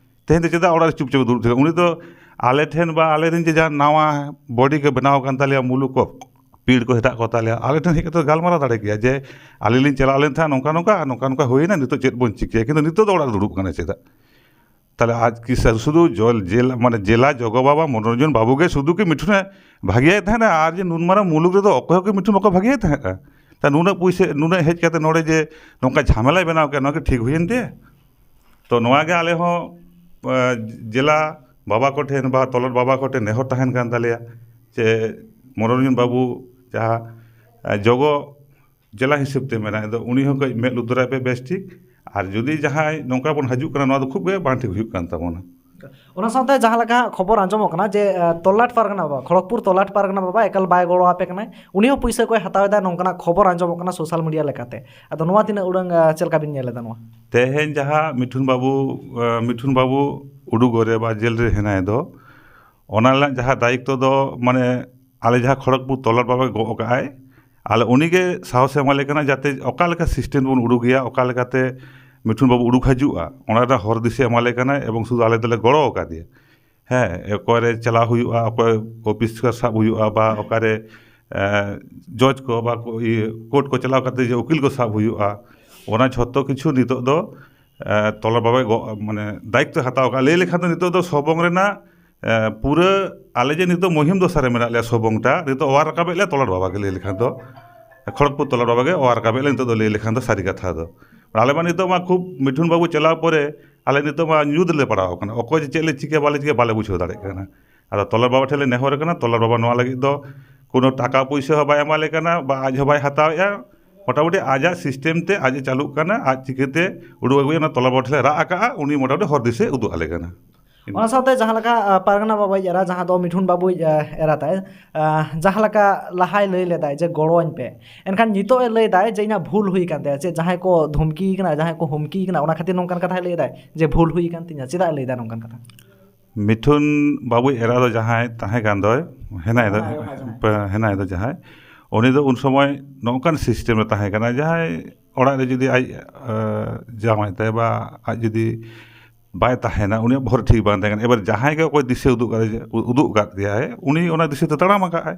ᱛᱮᱦᱮᱧ ᱫᱚ ᱪᱮᱫᱟᱜ ᱚᱲᱟᱜ ᱨᱮ ᱪᱩᱯᱪᱟᱯ ᱫᱩᱲᱩᱵ ᱛᱟᱦᱮᱸ ᱠᱟᱱᱟ? ᱩᱱᱤ ᱫᱚ ᱟᱞᱮ ᱴᱷᱮᱱ ᱵᱟ ᱟᱞᱮ ᱨᱮᱱ ᱡᱮ ᱡᱟᱦᱟᱸ ᱱᱟᱣᱟ ᱵᱚᱰᱤ ᱠᱚ ᱵᱮᱱᱟᱣ ᱟᱠᱟᱱ ᱛᱟᱞᱮᱭᱟ, ᱢᱩᱞᱩᱠ ᱠᱚ, ᱯᱤᱲ ᱠᱚ ᱦᱮᱱᱟᱜ ᱠᱚ ᱛᱟᱞᱮᱭᱟ, ᱟᱞᱮ ᱴᱷᱮᱱ ᱦᱮᱡ ᱠᱟᱛᱮ ᱜᱟᱞᱢᱟᱨᱟᱣ ᱫᱟᱲᱮ ᱠᱮᱭᱟ ᱡᱮ, "ᱟᱞᱮ ᱞᱤᱧ ᱪᱟᱞᱟᱣ ᱞᱮᱱ ᱛᱟᱦᱮᱸᱫ, ᱱᱚᱝᱠᱟ ᱱᱚᱝᱠᱟ ᱟᱨ ᱱᱚᱝᱠᱟ ᱱᱚᱝᱠᱟ ᱦᱩᱭᱮᱱᱟ, ᱱᱤᱛᱚᱜ ᱪᱮᱫ ᱵᱚᱱ ᱪᱤᱠᱟᱹᱭᱟ?" ᱠᱤᱱᱛᱩ ᱱᱤᱛᱚᱜ ᱫᱚ ᱚᱲᱟᱜ ᱨᱮ ᱫᱩᱲᱩᱵ ᱠᱟᱱᱟ ᱪᱮᱫᱟᱜ? ᱛᱟᱦᱚᱞᱮ ᱟᱡ ᱠᱤ ᱥᱟ-, ᱥᱩᱫᱷᱩ ᱡᱚᱞ-, ᱡᱮᱞᱟ, ᱢᱟᱱᱮ ᱡᱮᱞᱟ ᱡᱚᱜᱚ ᱵᱟᱵᱟ ᱢᱚᱱᱳᱨᱚᱧᱡᱚᱱ ᱵᱟᱵᱩ ᱜᱮ ᱥᱩᱫᱷᱩ ᱠᱤ ᱢᱤᱴᱷᱩᱱᱮ ᱵᱷᱟᱜᱮᱭᱟᱭ ᱛᱟᱦᱮᱸᱫ? ᱟᱨ ᱡᱮ ᱱᱩᱱ ᱢᱟᱨᱟᱝ ᱢᱩᱞᱩᱠ ᱨᱮᱫᱚ ᱚᱠᱚᱭ ᱦᱚᱸ ᱠᱤ ᱢᱤᱴᱷᱩᱱ ᱵᱟᱠᱚ ᱵᱷᱟᱜᱮᱭᱟᱭ ᱛᱟᱦᱮᱸᱫ? ᱛᱟ ᱱᱩᱱᱟᱹᱜ ᱯᱩᱭᱥᱟᱹ, ᱱᱩᱱᱟᱹᱜ ᱦᱮᱡ ᱠᱟᱛᱮ ᱱᱚᱰᱮ ᱡᱮ ᱱᱚᱝᱠᱟ ᱡᱷᱟᱢᱮᱞᱟᱭ ᱵᱮᱱᱟᱣ ᱠᱮᱫ, ᱱᱚᱣᱟ ᱠᱤ ᱴᱷᱤᱠ ᱦᱩᱭᱮᱱ ᱛᱟᱭᱟ? ᱛᱚ ᱱᱚᱣᱟ ᱜᱮ ᱟᱞᱮ ᱦᱚᱸ, ᱮ, ᱡᱮᱞᱟ ᱵᱟᱵᱟ ᱠᱚᱴᱷᱮᱱ ᱵᱟ ᱛᱚᱞᱚᱴ ᱵᱟᱵᱟ ᱠᱚᱴᱷᱮᱱ ᱱᱮᱦᱚᱨ ᱛᱟᱦᱮᱱ ᱠᱟᱱ ᱛᱟᱞᱮᱭᱟ ᱡᱮ ᱢᱚᱱᱳᱨᱚᱧᱡᱚᱱ ᱵᱟᱵᱩ ᱡᱟᱦᱟᱸ, ᱮ, ᱡᱚᱜᱚ ᱡᱮᱞᱟ ᱦᱤᱥᱟᱹᱵ ᱛᱮ ᱢᱮᱱᱟᱭ ᱫᱚ, ᱩᱱᱤ ᱦᱚᱸ ᱠᱟᱹᱡ ᱢᱮᱫ ᱞᱩᱛᱩᱨᱟᱭ ᱯᱮ ᱵᱮᱥ ᱴᱷᱤᱠ᱾ ᱟᱨ ᱡᱩᱫᱤ ᱡᱟᱦᱟᱸᱭ ᱱᱚᱝᱠᱟ ᱵᱚᱱ ᱦᱤᱡᱩᱜ ᱠᱟᱱᱟ, ᱱᱚᱣᱟ ᱫᱚ ᱠᱷᱩᱵ ᱜᱮ ᱵᱟᱝ ᱴᱷᱤᱠ ᱦᱩᱭᱩᱜ ᱠᱟᱱ ᱛᱟᱵᱚᱱᱟ᱾ ᱚᱱᱟ ᱥᱟᱶᱛᱮ ᱡᱟᱦᱟᱸ ᱞᱮᱠᱟ ᱠᱷᱚᱵᱚᱨ ᱟᱸᱡᱚᱢᱚᱜ ᱠᱟᱱᱟ ᱡᱮ, ᱮ, ᱛᱚᱞᱞᱟᱴ ᱯᱟᱨᱜᱟᱱᱟ ᱵᱟᱵᱟ, ᱠᱷᱚᱲᱚᱜᱽᱯᱩᱨ ᱛᱚᱞᱞᱟᱴ ᱯᱟᱨᱜᱟᱱᱟ ᱵᱟᱵᱟ ᱮᱠᱟᱞ ᱵᱟᱭ ᱜᱚᱲᱚ ᱟᱯᱮ ᱠᱟᱱᱟᱭ, ᱩᱱᱤ ᱦᱚᱸ ᱯᱩᱭᱥᱟᱹ ᱠᱚᱭ ᱦᱟᱛᱟᱣ ᱮᱫᱟ, ᱱᱚᱝᱠᱟᱱᱟᱜ ᱠᱷᱚᱵᱚᱨ ᱟᱸᱡᱚᱢᱚᱜ ᱠᱟᱱᱟ ᱥᱳᱥᱟᱞ ᱢᱤᱰᱤᱭᱟ ᱞᱮᱠᱟᱛᱮ᱾ ᱟᱫᱚ ᱱᱚᱣᱟ ᱛᱤᱱᱟᱹᱜ ᱩᱰᱟᱹᱝ, ᱮ, ᱪᱮᱫ ᱞᱮᱠᱟ ᱵᱤᱱ ᱧᱮᱞ ᱮᱫᱟ ᱱᱚᱣᱟ? ᱛᱮᱦᱮᱧ ᱡᱟᱦᱟᱸ ᱢᱤᱴᱷᱩᱱ ᱵᱟᱹᱵᱩ, ᱮ, ᱢᱤᱴᱷᱩᱱ ᱵᱟᱹᱵᱩ ᱩᱰᱩᱠᱚᱜ ᱨᱮ ᱵᱟ ᱡᱮᱞ ᱨᱮ ᱦᱮᱱᱟᱭ ᱫᱚ, ᱚᱱᱟ ᱨᱮᱱᱟᱜ ᱡᱟᱦᱟᱸ ᱫᱟᱭᱤᱛᱛᱚ ᱫᱚ, ᱢᱟᱱᱮ, ᱟᱞᱮ ᱡᱟᱦᱟᱸ ᱠᱷᱚᱲᱚᱜᱽᱯᱩᱨ ᱛᱚᱞᱞᱟᱴ ᱵᱟᱵᱟ ᱜᱚᱜ ᱟᱠᱟᱫ ᱟᱭ, ᱟᱞᱮ ᱩᱱᱤᱜᱮ ᱥᱟᱦᱚᱥᱮ ᱮᱢᱟᱞᱮ ᱠᱟᱱᱟ, ᱡᱟᱛᱮ ᱚᱠᱟ ᱞᱮᱠᱟ ᱥᱤᱥᱴᱮᱢ ᱵᱚᱱ ᱩᱰᱩᱠᱮᱭᱟ, ᱚᱠᱟ ᱞᱮᱠᱟᱛᱮ ᱢᱤᱴᱷᱩᱱ ᱵᱟᱹᱵᱩ ᱩᱰᱩᱠ ᱦᱤᱡᱩᱜᱼᱟ, ᱚᱱᱟ ᱨᱮᱱᱟᱜ ᱦᱚᱨ ᱫᱤᱥᱟᱹ ᱮᱢᱟᱞᱮ ᱠᱟᱱᱟᱭ᱾ ᱮᱵᱚᱝ ᱥᱩᱫᱷᱩ ᱟᱞᱮ ᱫᱚᱞᱮ ᱜᱚᱲᱚ ᱟᱠᱟᱫᱮᱭᱟ᱾ ᱦᱮᱸ, ᱚᱠᱚᱭ ᱨᱮ ᱪᱟᱞᱟᱣ ᱦᱩᱭᱩᱜᱼᱟ, ᱚᱠᱚᱭ ᱚᱯᱷᱤᱥ ᱠᱚ ᱥᱟᱵ ᱦᱩᱭᱩᱜᱼᱟ, ᱵᱟ ᱚᱠᱟᱨᱮ, ᱮ, ᱡᱚᱡᱽ ᱠᱚ ᱵᱟ ᱠᱚ, ᱤᱭᱟᱹ, ᱠᱳᱨᱴ ᱠᱚ ᱪᱟᱞᱟᱣ ᱠᱟᱛᱮ ᱡᱮ ᱩᱠᱤᱞ ᱠᱚ ᱥᱟᱵ ᱦᱩᱭᱩᱜᱼᱟ, ᱚᱱᱟ ᱡᱷᱚᱛᱚ ᱠᱤᱪᱷᱩ ᱱᱤᱛᱚᱜ ᱫᱚ, ᱮ, ᱛᱚᱞᱞᱟᱴ ᱵᱟᱵᱟᱭ ᱜᱚ-, ᱢᱟᱱᱮ, ᱫᱟᱭᱤᱛᱛᱚ ᱦᱟᱛᱟᱣ ᱟᱠᱟᱫᱼᱟ᱾ ᱞᱟᱹᱭ ᱞᱮᱠᱷᱟᱱ ᱫᱚ ᱱᱤᱛᱚᱜ ᱫᱚ ᱥᱚᱵᱚᱝ ᱨᱮᱱᱟᱜ, ᱮ, ᱯᱩᱨᱟᱹ ᱟᱞᱮ ᱡᱮ ᱱᱤᱛᱚᱜ ᱢᱩᱦᱤᱢ ᱫᱚᱥᱟ ᱨᱮ ᱢᱮᱱᱟᱜ ᱞᱮᱭᱟ ᱥᱚᱵᱚᱝ ᱴᱟ, ᱱᱤᱛᱚᱜ ᱚᱣᱟᱨ ᱨᱟᱠᱟᱵᱮᱫ ᱞᱮᱭᱟ ᱛᱚᱞᱞᱟᱴ ᱵᱟᱵᱟ ᱜᱮ, ᱞᱟᱹᱭ ᱞᱮᱠᱷᱟᱱ ᱫᱚ᱾ ᱠᱷᱚᱲᱚᱜᱽᱯᱩᱨ ᱛᱚᱞᱞᱟᱴ ᱵᱟᱵᱟ ᱜᱮ ᱚᱣᱟᱨ ᱨᱟᱠᱟᱵᱮᱫ ᱞᱮᱭᱟ ᱱᱤᱛᱚᱜ ᱫᱚ, ᱞᱟᱹᱭ ᱞᱮᱠᱷᱟᱱ ᱫᱚ ᱥᱟᱹᱨᱤ ᱠᱟᱛᱷᱟ ᱫᱚ᱾ ᱟᱞᱮ ᱢᱟ ᱱᱤᱛᱚᱜ ᱢᱟ ᱠᱷᱩᱵ ᱢᱤᱴᱷᱩᱱ ᱵᱟᱹᱵᱩ ᱪᱟᱞᱟᱣ ᱯᱚᱨᱮ ᱟᱞᱮ ᱱᱤᱛᱚᱜ ᱢᱟ ᱧᱩᱛ ᱨᱮᱞᱮ ᱯᱟᱲᱟᱣ ᱟᱠᱟᱱᱟ᱾ ᱚᱠᱚᱭ ᱡᱮ ᱪᱮᱫ ᱞᱮ ᱪᱤᱠᱟᱹ ᱵᱟᱞᱮ ᱪᱤᱠᱟᱹ ᱵᱟᱞᱮ ᱵᱩᱡᱷᱟᱹᱣ ᱫᱟᱲᱮᱭᱟᱜ ᱠᱟᱱᱟ᱾ ᱟᱫᱚ ᱛᱚᱞᱞᱟᱴ ᱵᱟᱵᱟ ᱴᱷᱮᱱ ᱞᱮ ᱱᱮᱦᱚᱨ ᱟᱠᱟᱱᱟ, ᱛᱚᱞᱞᱟᱴ ᱵᱟᱵᱟ ᱱᱚᱣᱟ ᱞᱟᱹᱜᱤᱫ ᱫᱚ ᱠᱳᱱᱳ ᱴᱟᱠᱟ ᱯᱩᱭᱥᱟᱹ ᱦᱚᱸ ᱵᱟᱭ ᱮᱢᱟᱞᱮ ᱠᱟᱱᱟ, ᱵᱟ ᱟᱡ ᱦᱚᱸ ᱵᱟᱭ ᱦᱟᱛᱟᱣᱮᱫᱼᱟ᱾ ᱢᱚᱴᱟᱢᱩᱴᱤ ᱟᱡᱟᱜ ᱥᱤᱥᱴᱮᱢ ᱛᱮ ᱟᱡ ᱮ ᱪᱟᱹᱞᱩᱜ ᱠᱟᱱᱟ, ᱟᱡ ᱪᱤᱠᱟᱹᱛᱮ ᱩᱰᱩᱠ ᱟᱹᱜᱩᱭᱟ, ᱚᱱᱟ ᱛᱚᱞᱞᱟᱴ ᱵᱟᱵᱟ ᱴᱷᱮᱱ ᱞᱮ ᱨᱟᱜ ᱟᱠᱟᱜᱼᱟ, ᱩᱱᱤ ᱢᱚᱴᱟᱢᱩᱴᱤ ᱦᱚᱨ ᱫᱤᱥᱟᱹᱭ ᱩᱫᱩᱜ ᱟᱞᱮ ᱠᱟᱱᱟ᱾ ᱚᱱᱟ ᱥᱟᱶᱛᱮ ᱡᱟᱦᱟᱸ ᱞᱮᱠᱟ, ᱟ, ᱯᱟᱨᱜᱟᱱᱟ ᱵᱟᱵᱟᱭᱤᱡ ᱮᱨᱟ, ᱡᱟᱦᱟᱸ ᱫᱚ ᱢᱤᱴᱷᱩᱱ ᱵᱟᱹᱵᱩᱭᱤᱡ, ᱟ, ᱮᱨᱟ ᱛᱟᱭ, ᱟ, ᱡᱟᱦᱟᱸ ᱞᱮᱠᱟ ᱞᱟᱦᱟᱭ ᱞᱟᱹᱭ ᱞᱮᱫᱟᱭ ᱡᱮ, "ᱜᱚᱲᱚᱣᱟᱹᱧ ᱯᱮ", ᱮᱱᱠᱷᱟᱱ ᱱᱤᱛᱚᱜ ᱮ ᱞᱟᱹᱭ ᱫᱟᱭ ᱡᱮ, "ᱤᱧᱟᱹᱜ ᱵᱷᱩᱞ ᱦᱩᱭ ᱟᱠᱟᱱ ᱛᱟᱭᱟ", ᱪᱮᱫ ᱡᱟᱦᱟᱸᱭ ᱠᱚ ᱫᱷᱩᱢᱠᱤ ᱠᱟᱱᱟ, ᱡᱟᱦᱟᱸᱭ ᱠᱚ ᱦᱩᱢᱠᱤ ᱠᱟᱱᱟ, ᱚᱱᱟ ᱠᱷᱟᱹᱛᱤᱨ ᱱᱚᱝᱠᱟᱱ ᱠᱟᱛᱷᱟᱭ ᱞᱟᱹᱭ ᱫᱟᱭ ᱡᱮ, "ᱵᱷᱩᱞ ᱦᱩᱭ ᱟᱠᱟᱱ ᱛᱤᱧᱟ"? ᱪᱮᱫᱟᱜ ᱮ ᱞᱟᱹᱭ ᱫᱟ ᱱᱚᱝᱠᱟᱱ ᱠᱟᱛᱷᱟ? ᱢᱤᱴᱷᱩᱱ ᱵᱟᱹᱵᱩᱭᱤᱡ ᱮᱨᱟ ᱫᱚ ᱡᱟᱦᱟᱸᱭ ᱛᱟᱦᱮᱸ ᱠᱟᱱ ᱫᱚᱭ, ᱦᱮᱱᱟᱭ ᱫᱚ, ᱦᱮᱱᱟᱭ ᱫᱚ ᱡᱟᱦᱟᱸᱭ᱾ ᱯᱮ-, ᱦᱮᱱᱟᱭ ᱫᱚ ᱡᱟᱦᱟᱸᱭ, ᱩᱱᱤ ᱫᱚ ᱩᱱ ᱥᱚᱢᱚᱭ ᱱᱚᱝᱠᱟᱱ ᱥᱤᱥᱴᱮᱢ ᱨᱮ ᱛᱟᱦᱮᱸ ᱠᱟᱱᱟ, ᱡᱟᱦᱟᱸᱭ ᱚᱲᱟᱜ ᱨᱮ ᱡᱩᱫᱤ ᱟᱡ ᱡᱟᱶᱟᱭ ᱛᱟᱭ ᱵᱟ ᱟᱡ ᱡᱩᱫᱤ ᱵᱟᱭ ᱛᱟᱦᱮᱱᱟ, ᱩᱱᱤᱭᱟᱜ ᱵᱚᱦᱚᱜ ᱨᱮ ᱴᱷᱤᱠ ᱵᱟᱝ ᱛᱟᱦᱮᱸ ᱠᱟᱱᱟ᱾ ᱮᱵᱟᱨ ᱡᱟᱦᱟᱸᱭ ᱜᱮ ᱚᱠᱚᱭ ᱫᱤᱥᱟᱹ ᱩᱫᱩᱜ ᱠᱟᱫᱮ ᱩᱫᱩᱜ ᱟᱠᱟᱫ ᱜᱮᱭᱟᱭ, ᱩᱱᱤ ᱚᱱᱟ ᱫᱤᱥᱟᱹ ᱛᱮ ᱛᱟᱲᱟᱢ ᱟᱠᱟᱫ ᱟᱭ᱾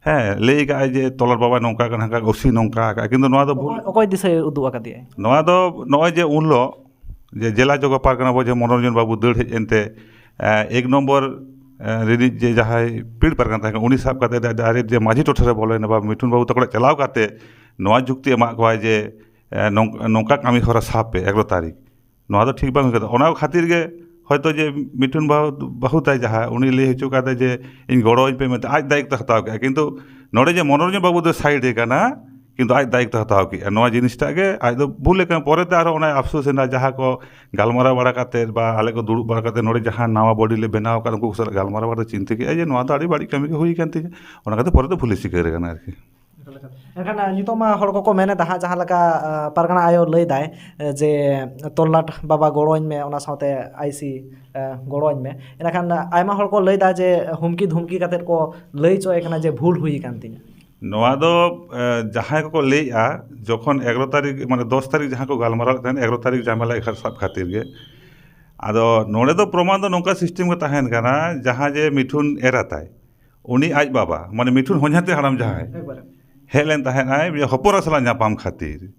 ᱦᱮᱸ, ᱞᱟᱹᱭ ᱟᱠᱟᱫ ᱟᱭ ᱡᱮ ᱛᱚᱞᱟᱨ ᱵᱟᱵᱟ ᱱᱚᱝᱠᱟ ᱠᱟᱱᱟ, ᱦᱟᱱᱠᱟ ᱳᱥᱤ ᱱᱚᱝᱠᱟ ᱟᱠᱟᱫ, ᱠᱤᱱᱛᱩ ᱱᱚᱣᱟ ᱫᱚ ᱵᱷᱩᱞ᱾ ᱚᱠᱚᱭ ᱚᱠᱚᱭ ᱫᱤᱥᱟᱹ ᱩᱫᱩᱜ ᱟᱠᱟᱫᱮᱭᱟᱭ? ᱱᱚᱣᱟ ᱫᱚ ᱱᱚᱜᱼᱚᱭ ᱡᱮ ᱩᱱ ᱦᱤᱞᱳᱜ ᱡᱮ ᱡᱮᱞᱟ ᱡᱚᱜᱚ ᱯᱟᱨᱜᱟᱱᱟ ᱵᱚ ᱡᱮ ᱢᱚᱱᱳᱨᱚᱧᱡᱚᱱ ᱵᱟᱵᱩ ᱫᱟᱹᱲ ᱦᱮᱡ ᱮᱱᱛᱮ, ᱮ, ᱮᱠ ᱱᱚᱢᱵᱚᱨ, ᱮ, ᱨᱤᱱᱤᱡ ᱡᱮ ᱡᱟᱦᱟᱸᱭ ᱯᱤᱲ ᱯᱟᱨᱜᱟᱱᱟ ᱛᱟᱦᱮᱸ ᱠᱟᱱᱟ, ᱩᱱᱤ ᱥᱟᱵ ᱠᱟᱛᱮ ᱰᱟᱭᱨᱮᱠᱴ ᱡᱮ ᱢᱟᱹᱡᱷᱤ ᱴᱚᱴᱷᱟ ᱨᱮ ᱵᱚᱞᱚᱭᱮᱱᱟ, ᱵᱟ ᱢᱤᱴᱷᱩᱱ ᱵᱟᱹᱵᱩ ᱛᱟᱠᱚ ᱚᱲᱟᱜ ᱪᱟᱞᱟᱣ ᱠᱟᱛᱮ ᱱᱚᱣᱟ ᱡᱩᱠᱛᱤ ᱮᱢᱟᱜ ᱠᱚᱣᱟᱭ ᱡᱮ, ᱮ, ᱱᱚᱝ-, ᱱᱚᱝᱠᱟ ᱠᱟᱹᱢᱤ ᱦᱚᱨᱟ ᱥᱟᱵ ᱯᱮ ᱮᱜᱟᱨᱚ ᱛᱟᱹᱨᱤᱠᱷ᱾ ᱱᱚᱣᱟ ᱫᱚ ᱴᱷᱤᱠ ᱵᱟᱝ ᱦᱩᱭ ᱠᱟᱱᱟ᱾ ᱚᱱᱟ ᱠᱷᱟᱹᱛᱤᱨ ᱜᱮ ᱦᱚᱭᱛᱳ ᱡᱮ ᱢᱤᱴᱷᱩᱱ ᱵᱟᱹᱦᱩ, ᱵᱟᱹᱦᱩ ᱛᱟᱭ ᱡᱟᱦᱟᱸ, ᱩᱱᱤ ᱞᱟᱹᱭ ᱦᱚᱪᱚ ᱠᱟᱫᱟ ᱡᱮ ᱤᱧ ᱜᱚᱲᱚᱣᱟᱹᱧ ᱯᱮ ᱢᱮᱱᱛᱮ, ᱟᱡ ᱫᱟᱭᱤᱛᱛᱚ ᱦᱟᱛᱟᱣ ᱠᱮᱫᱼᱟ᱾ ᱠᱤᱱᱛᱩ ᱱᱚᱰᱮ ᱡᱮ ᱢᱚᱱᱳᱨᱚᱧᱡᱚᱱ ᱵᱟᱹᱵᱩ ᱫᱚ ᱥᱟᱭᱤᱰ ᱮ ᱠᱟᱱᱟ, ᱠᱤᱱᱛᱩ ᱟᱡ ᱫᱟᱭᱤᱛᱛᱚ ᱦᱟᱛᱟᱣ ᱠᱮᱫᱼᱟ᱾ ᱱᱚᱣᱟ ᱡᱤᱱᱤᱥᱴᱟᱜ ᱜᱮ ᱟᱡ ᱫᱚ ᱵᱷᱩᱞ ᱮ ᱠᱟᱱᱟ᱾ ᱯᱚᱨᱮᱛᱮ ᱟᱨᱦᱚᱸ ᱚᱱᱟ ᱟᱯᱥᱳᱥ ᱮᱱᱟ, ᱡᱟᱦᱟᱸ ᱠᱚ ᱜᱟᱞᱢᱟᱨᱟᱣ ᱵᱟᱲᱟ ᱠᱟᱛᱮᱫ ᱵᱟ ᱟᱞᱮ ᱠᱚ ᱫᱩᱲᱩᱵ ᱵᱟᱲᱟ ᱠᱟᱛᱮᱫ ᱱᱚᱰᱮ ᱡᱟᱦᱟᱸ ᱱᱟᱣᱟ ᱵᱚᱰᱤ ᱞᱮ ᱵᱮᱱᱟᱣ ᱟᱠᱟᱫ, ᱩᱱᱠᱩ ᱠᱚ ᱥᱟᱞᱟᱜ ᱜᱟᱞᱢᱟᱨᱟᱣ ᱵᱟᱲᱟ ᱠᱟᱛᱮ ᱪᱤᱱᱛᱟᱹ ᱠᱮᱫᱼᱟ ᱡᱮ ᱱᱚᱣᱟ ᱫᱚ ᱟᱹᱰᱤ ᱵᱟᱹᱲᱤᱡ ᱠᱟᱹᱢᱤ ᱜᱮ ᱦᱩᱭ ᱟᱠᱟᱱ ᱛᱤᱧᱟ᱾ ᱚᱱᱟ ᱠᱟᱛᱮ ᱯᱚᱨᱮᱛᱮ ᱵᱷᱩᱞᱮ ᱥᱤᱠᱟᱹᱨ ᱟᱠᱟᱱᱟ ᱟᱨᱠᱤ᱾ ᱮᱱᱠᱷᱟᱱ, ᱮᱱᱠᱷᱟᱱ, ᱱᱤᱛᱚᱜ ᱢᱟ ᱦᱚᱲ ᱠᱚᱠᱚ ᱢᱮᱱᱮᱫᱟ ᱦᱟᱸᱜ, ᱡᱟᱦᱟᱸ ᱞᱮᱠᱟ, ᱟ, ᱯᱟᱨᱜᱟᱱᱟ ᱟᱭᱳ ᱞᱟᱹᱭᱫᱟᱭ, ᱮ, ᱡᱮ ᱛᱚᱞᱞᱟᱴ ᱵᱟᱵᱟ ᱜᱚᱲᱚᱧ ᱢᱮ, ᱚᱱᱟ ᱥᱟᱶᱛᱮ ᱟᱭᱥᱤ, ᱮ, ᱜᱚᱲᱚᱧ ᱢᱮ᱾ ᱮᱱᱠᱷᱟᱱ, ᱟ, ᱟᱭᱢᱟ ᱦᱚᱲ ᱠᱚ ᱞᱟᱹᱭᱫᱟ ᱡᱮ ᱦᱩᱢᱠᱤ ᱫᱷᱩᱢᱠᱤ ᱠᱟᱛᱮᱫ ᱠᱚ ᱞᱟᱹᱭ ᱦᱚᱪᱚᱭᱮ ᱠᱟᱱᱟ ᱡᱮ ᱵᱷᱩᱞ ᱦᱩᱭ ᱟᱠᱟᱱ ᱛᱤᱧᱟ᱾ ᱱᱚᱣᱟ ᱫᱚ, ᱮ, ᱡᱟᱦᱟᱸᱭ ᱠᱚᱠᱚ ᱞᱟᱹᱭᱮᱜᱼᱟ, ᱡᱚᱠᱷᱚᱱ ᱮᱜᱟᱨᱚ ᱛᱟᱹᱨᱤᱠᱷ, ᱢᱟᱱᱮ ᱫᱚᱥ ᱛᱟᱹᱨᱤᱠᱷ ᱡᱟᱦᱟᱸ ᱠᱚ ᱜᱟᱞᱢᱟᱨᱟᱣ ᱞᱮᱫ ᱛᱟᱦᱮᱸᱫ ᱮᱜᱟᱨᱚ ᱛᱟᱹᱨᱤᱠᱷ ᱡᱟᱢᱮᱞᱟ ᱮᱠᱷᱟᱱ ᱥᱟᱵ ᱠᱷᱟᱹᱛᱤᱨ ᱜᱮ, ᱟᱫᱚ ᱱᱚᱰᱮ ᱫᱚ ᱯᱨᱚᱢᱟᱱ ᱫᱚ ᱱᱚᱝᱠᱟ ᱥᱤᱥᱴᱮᱢ ᱜᱮ ᱛᱟᱦᱮᱱ ᱠᱟᱱᱟ, ᱡᱟᱦᱟᱸ ᱡᱮ ᱢᱤᱴᱷᱩᱱ ᱮᱨᱟ ᱛᱟᱭ, ᱩᱱᱤ ᱟᱡ ᱵᱟᱵᱟ, ᱢᱟᱱᱮ ᱢᱤᱴᱷᱩᱱ ᱦᱚᱧᱦᱟᱨᱛᱮ ᱦᱟᱲᱟᱢ ᱡᱟᱦᱟᱸᱭ, ᱮᱠᱵᱟᱨᱮ᱾ ᱦᱮᱡ ᱞᱮᱱ ᱛᱟᱦᱮᱸᱫ ᱟᱭ ᱦᱚᱯᱚᱱ ᱮᱨᱟ ᱥᱟᱞᱟᱜ ᱧᱟᱯᱟᱢ ᱠᱷᱟᱹᱛᱤᱨ᱾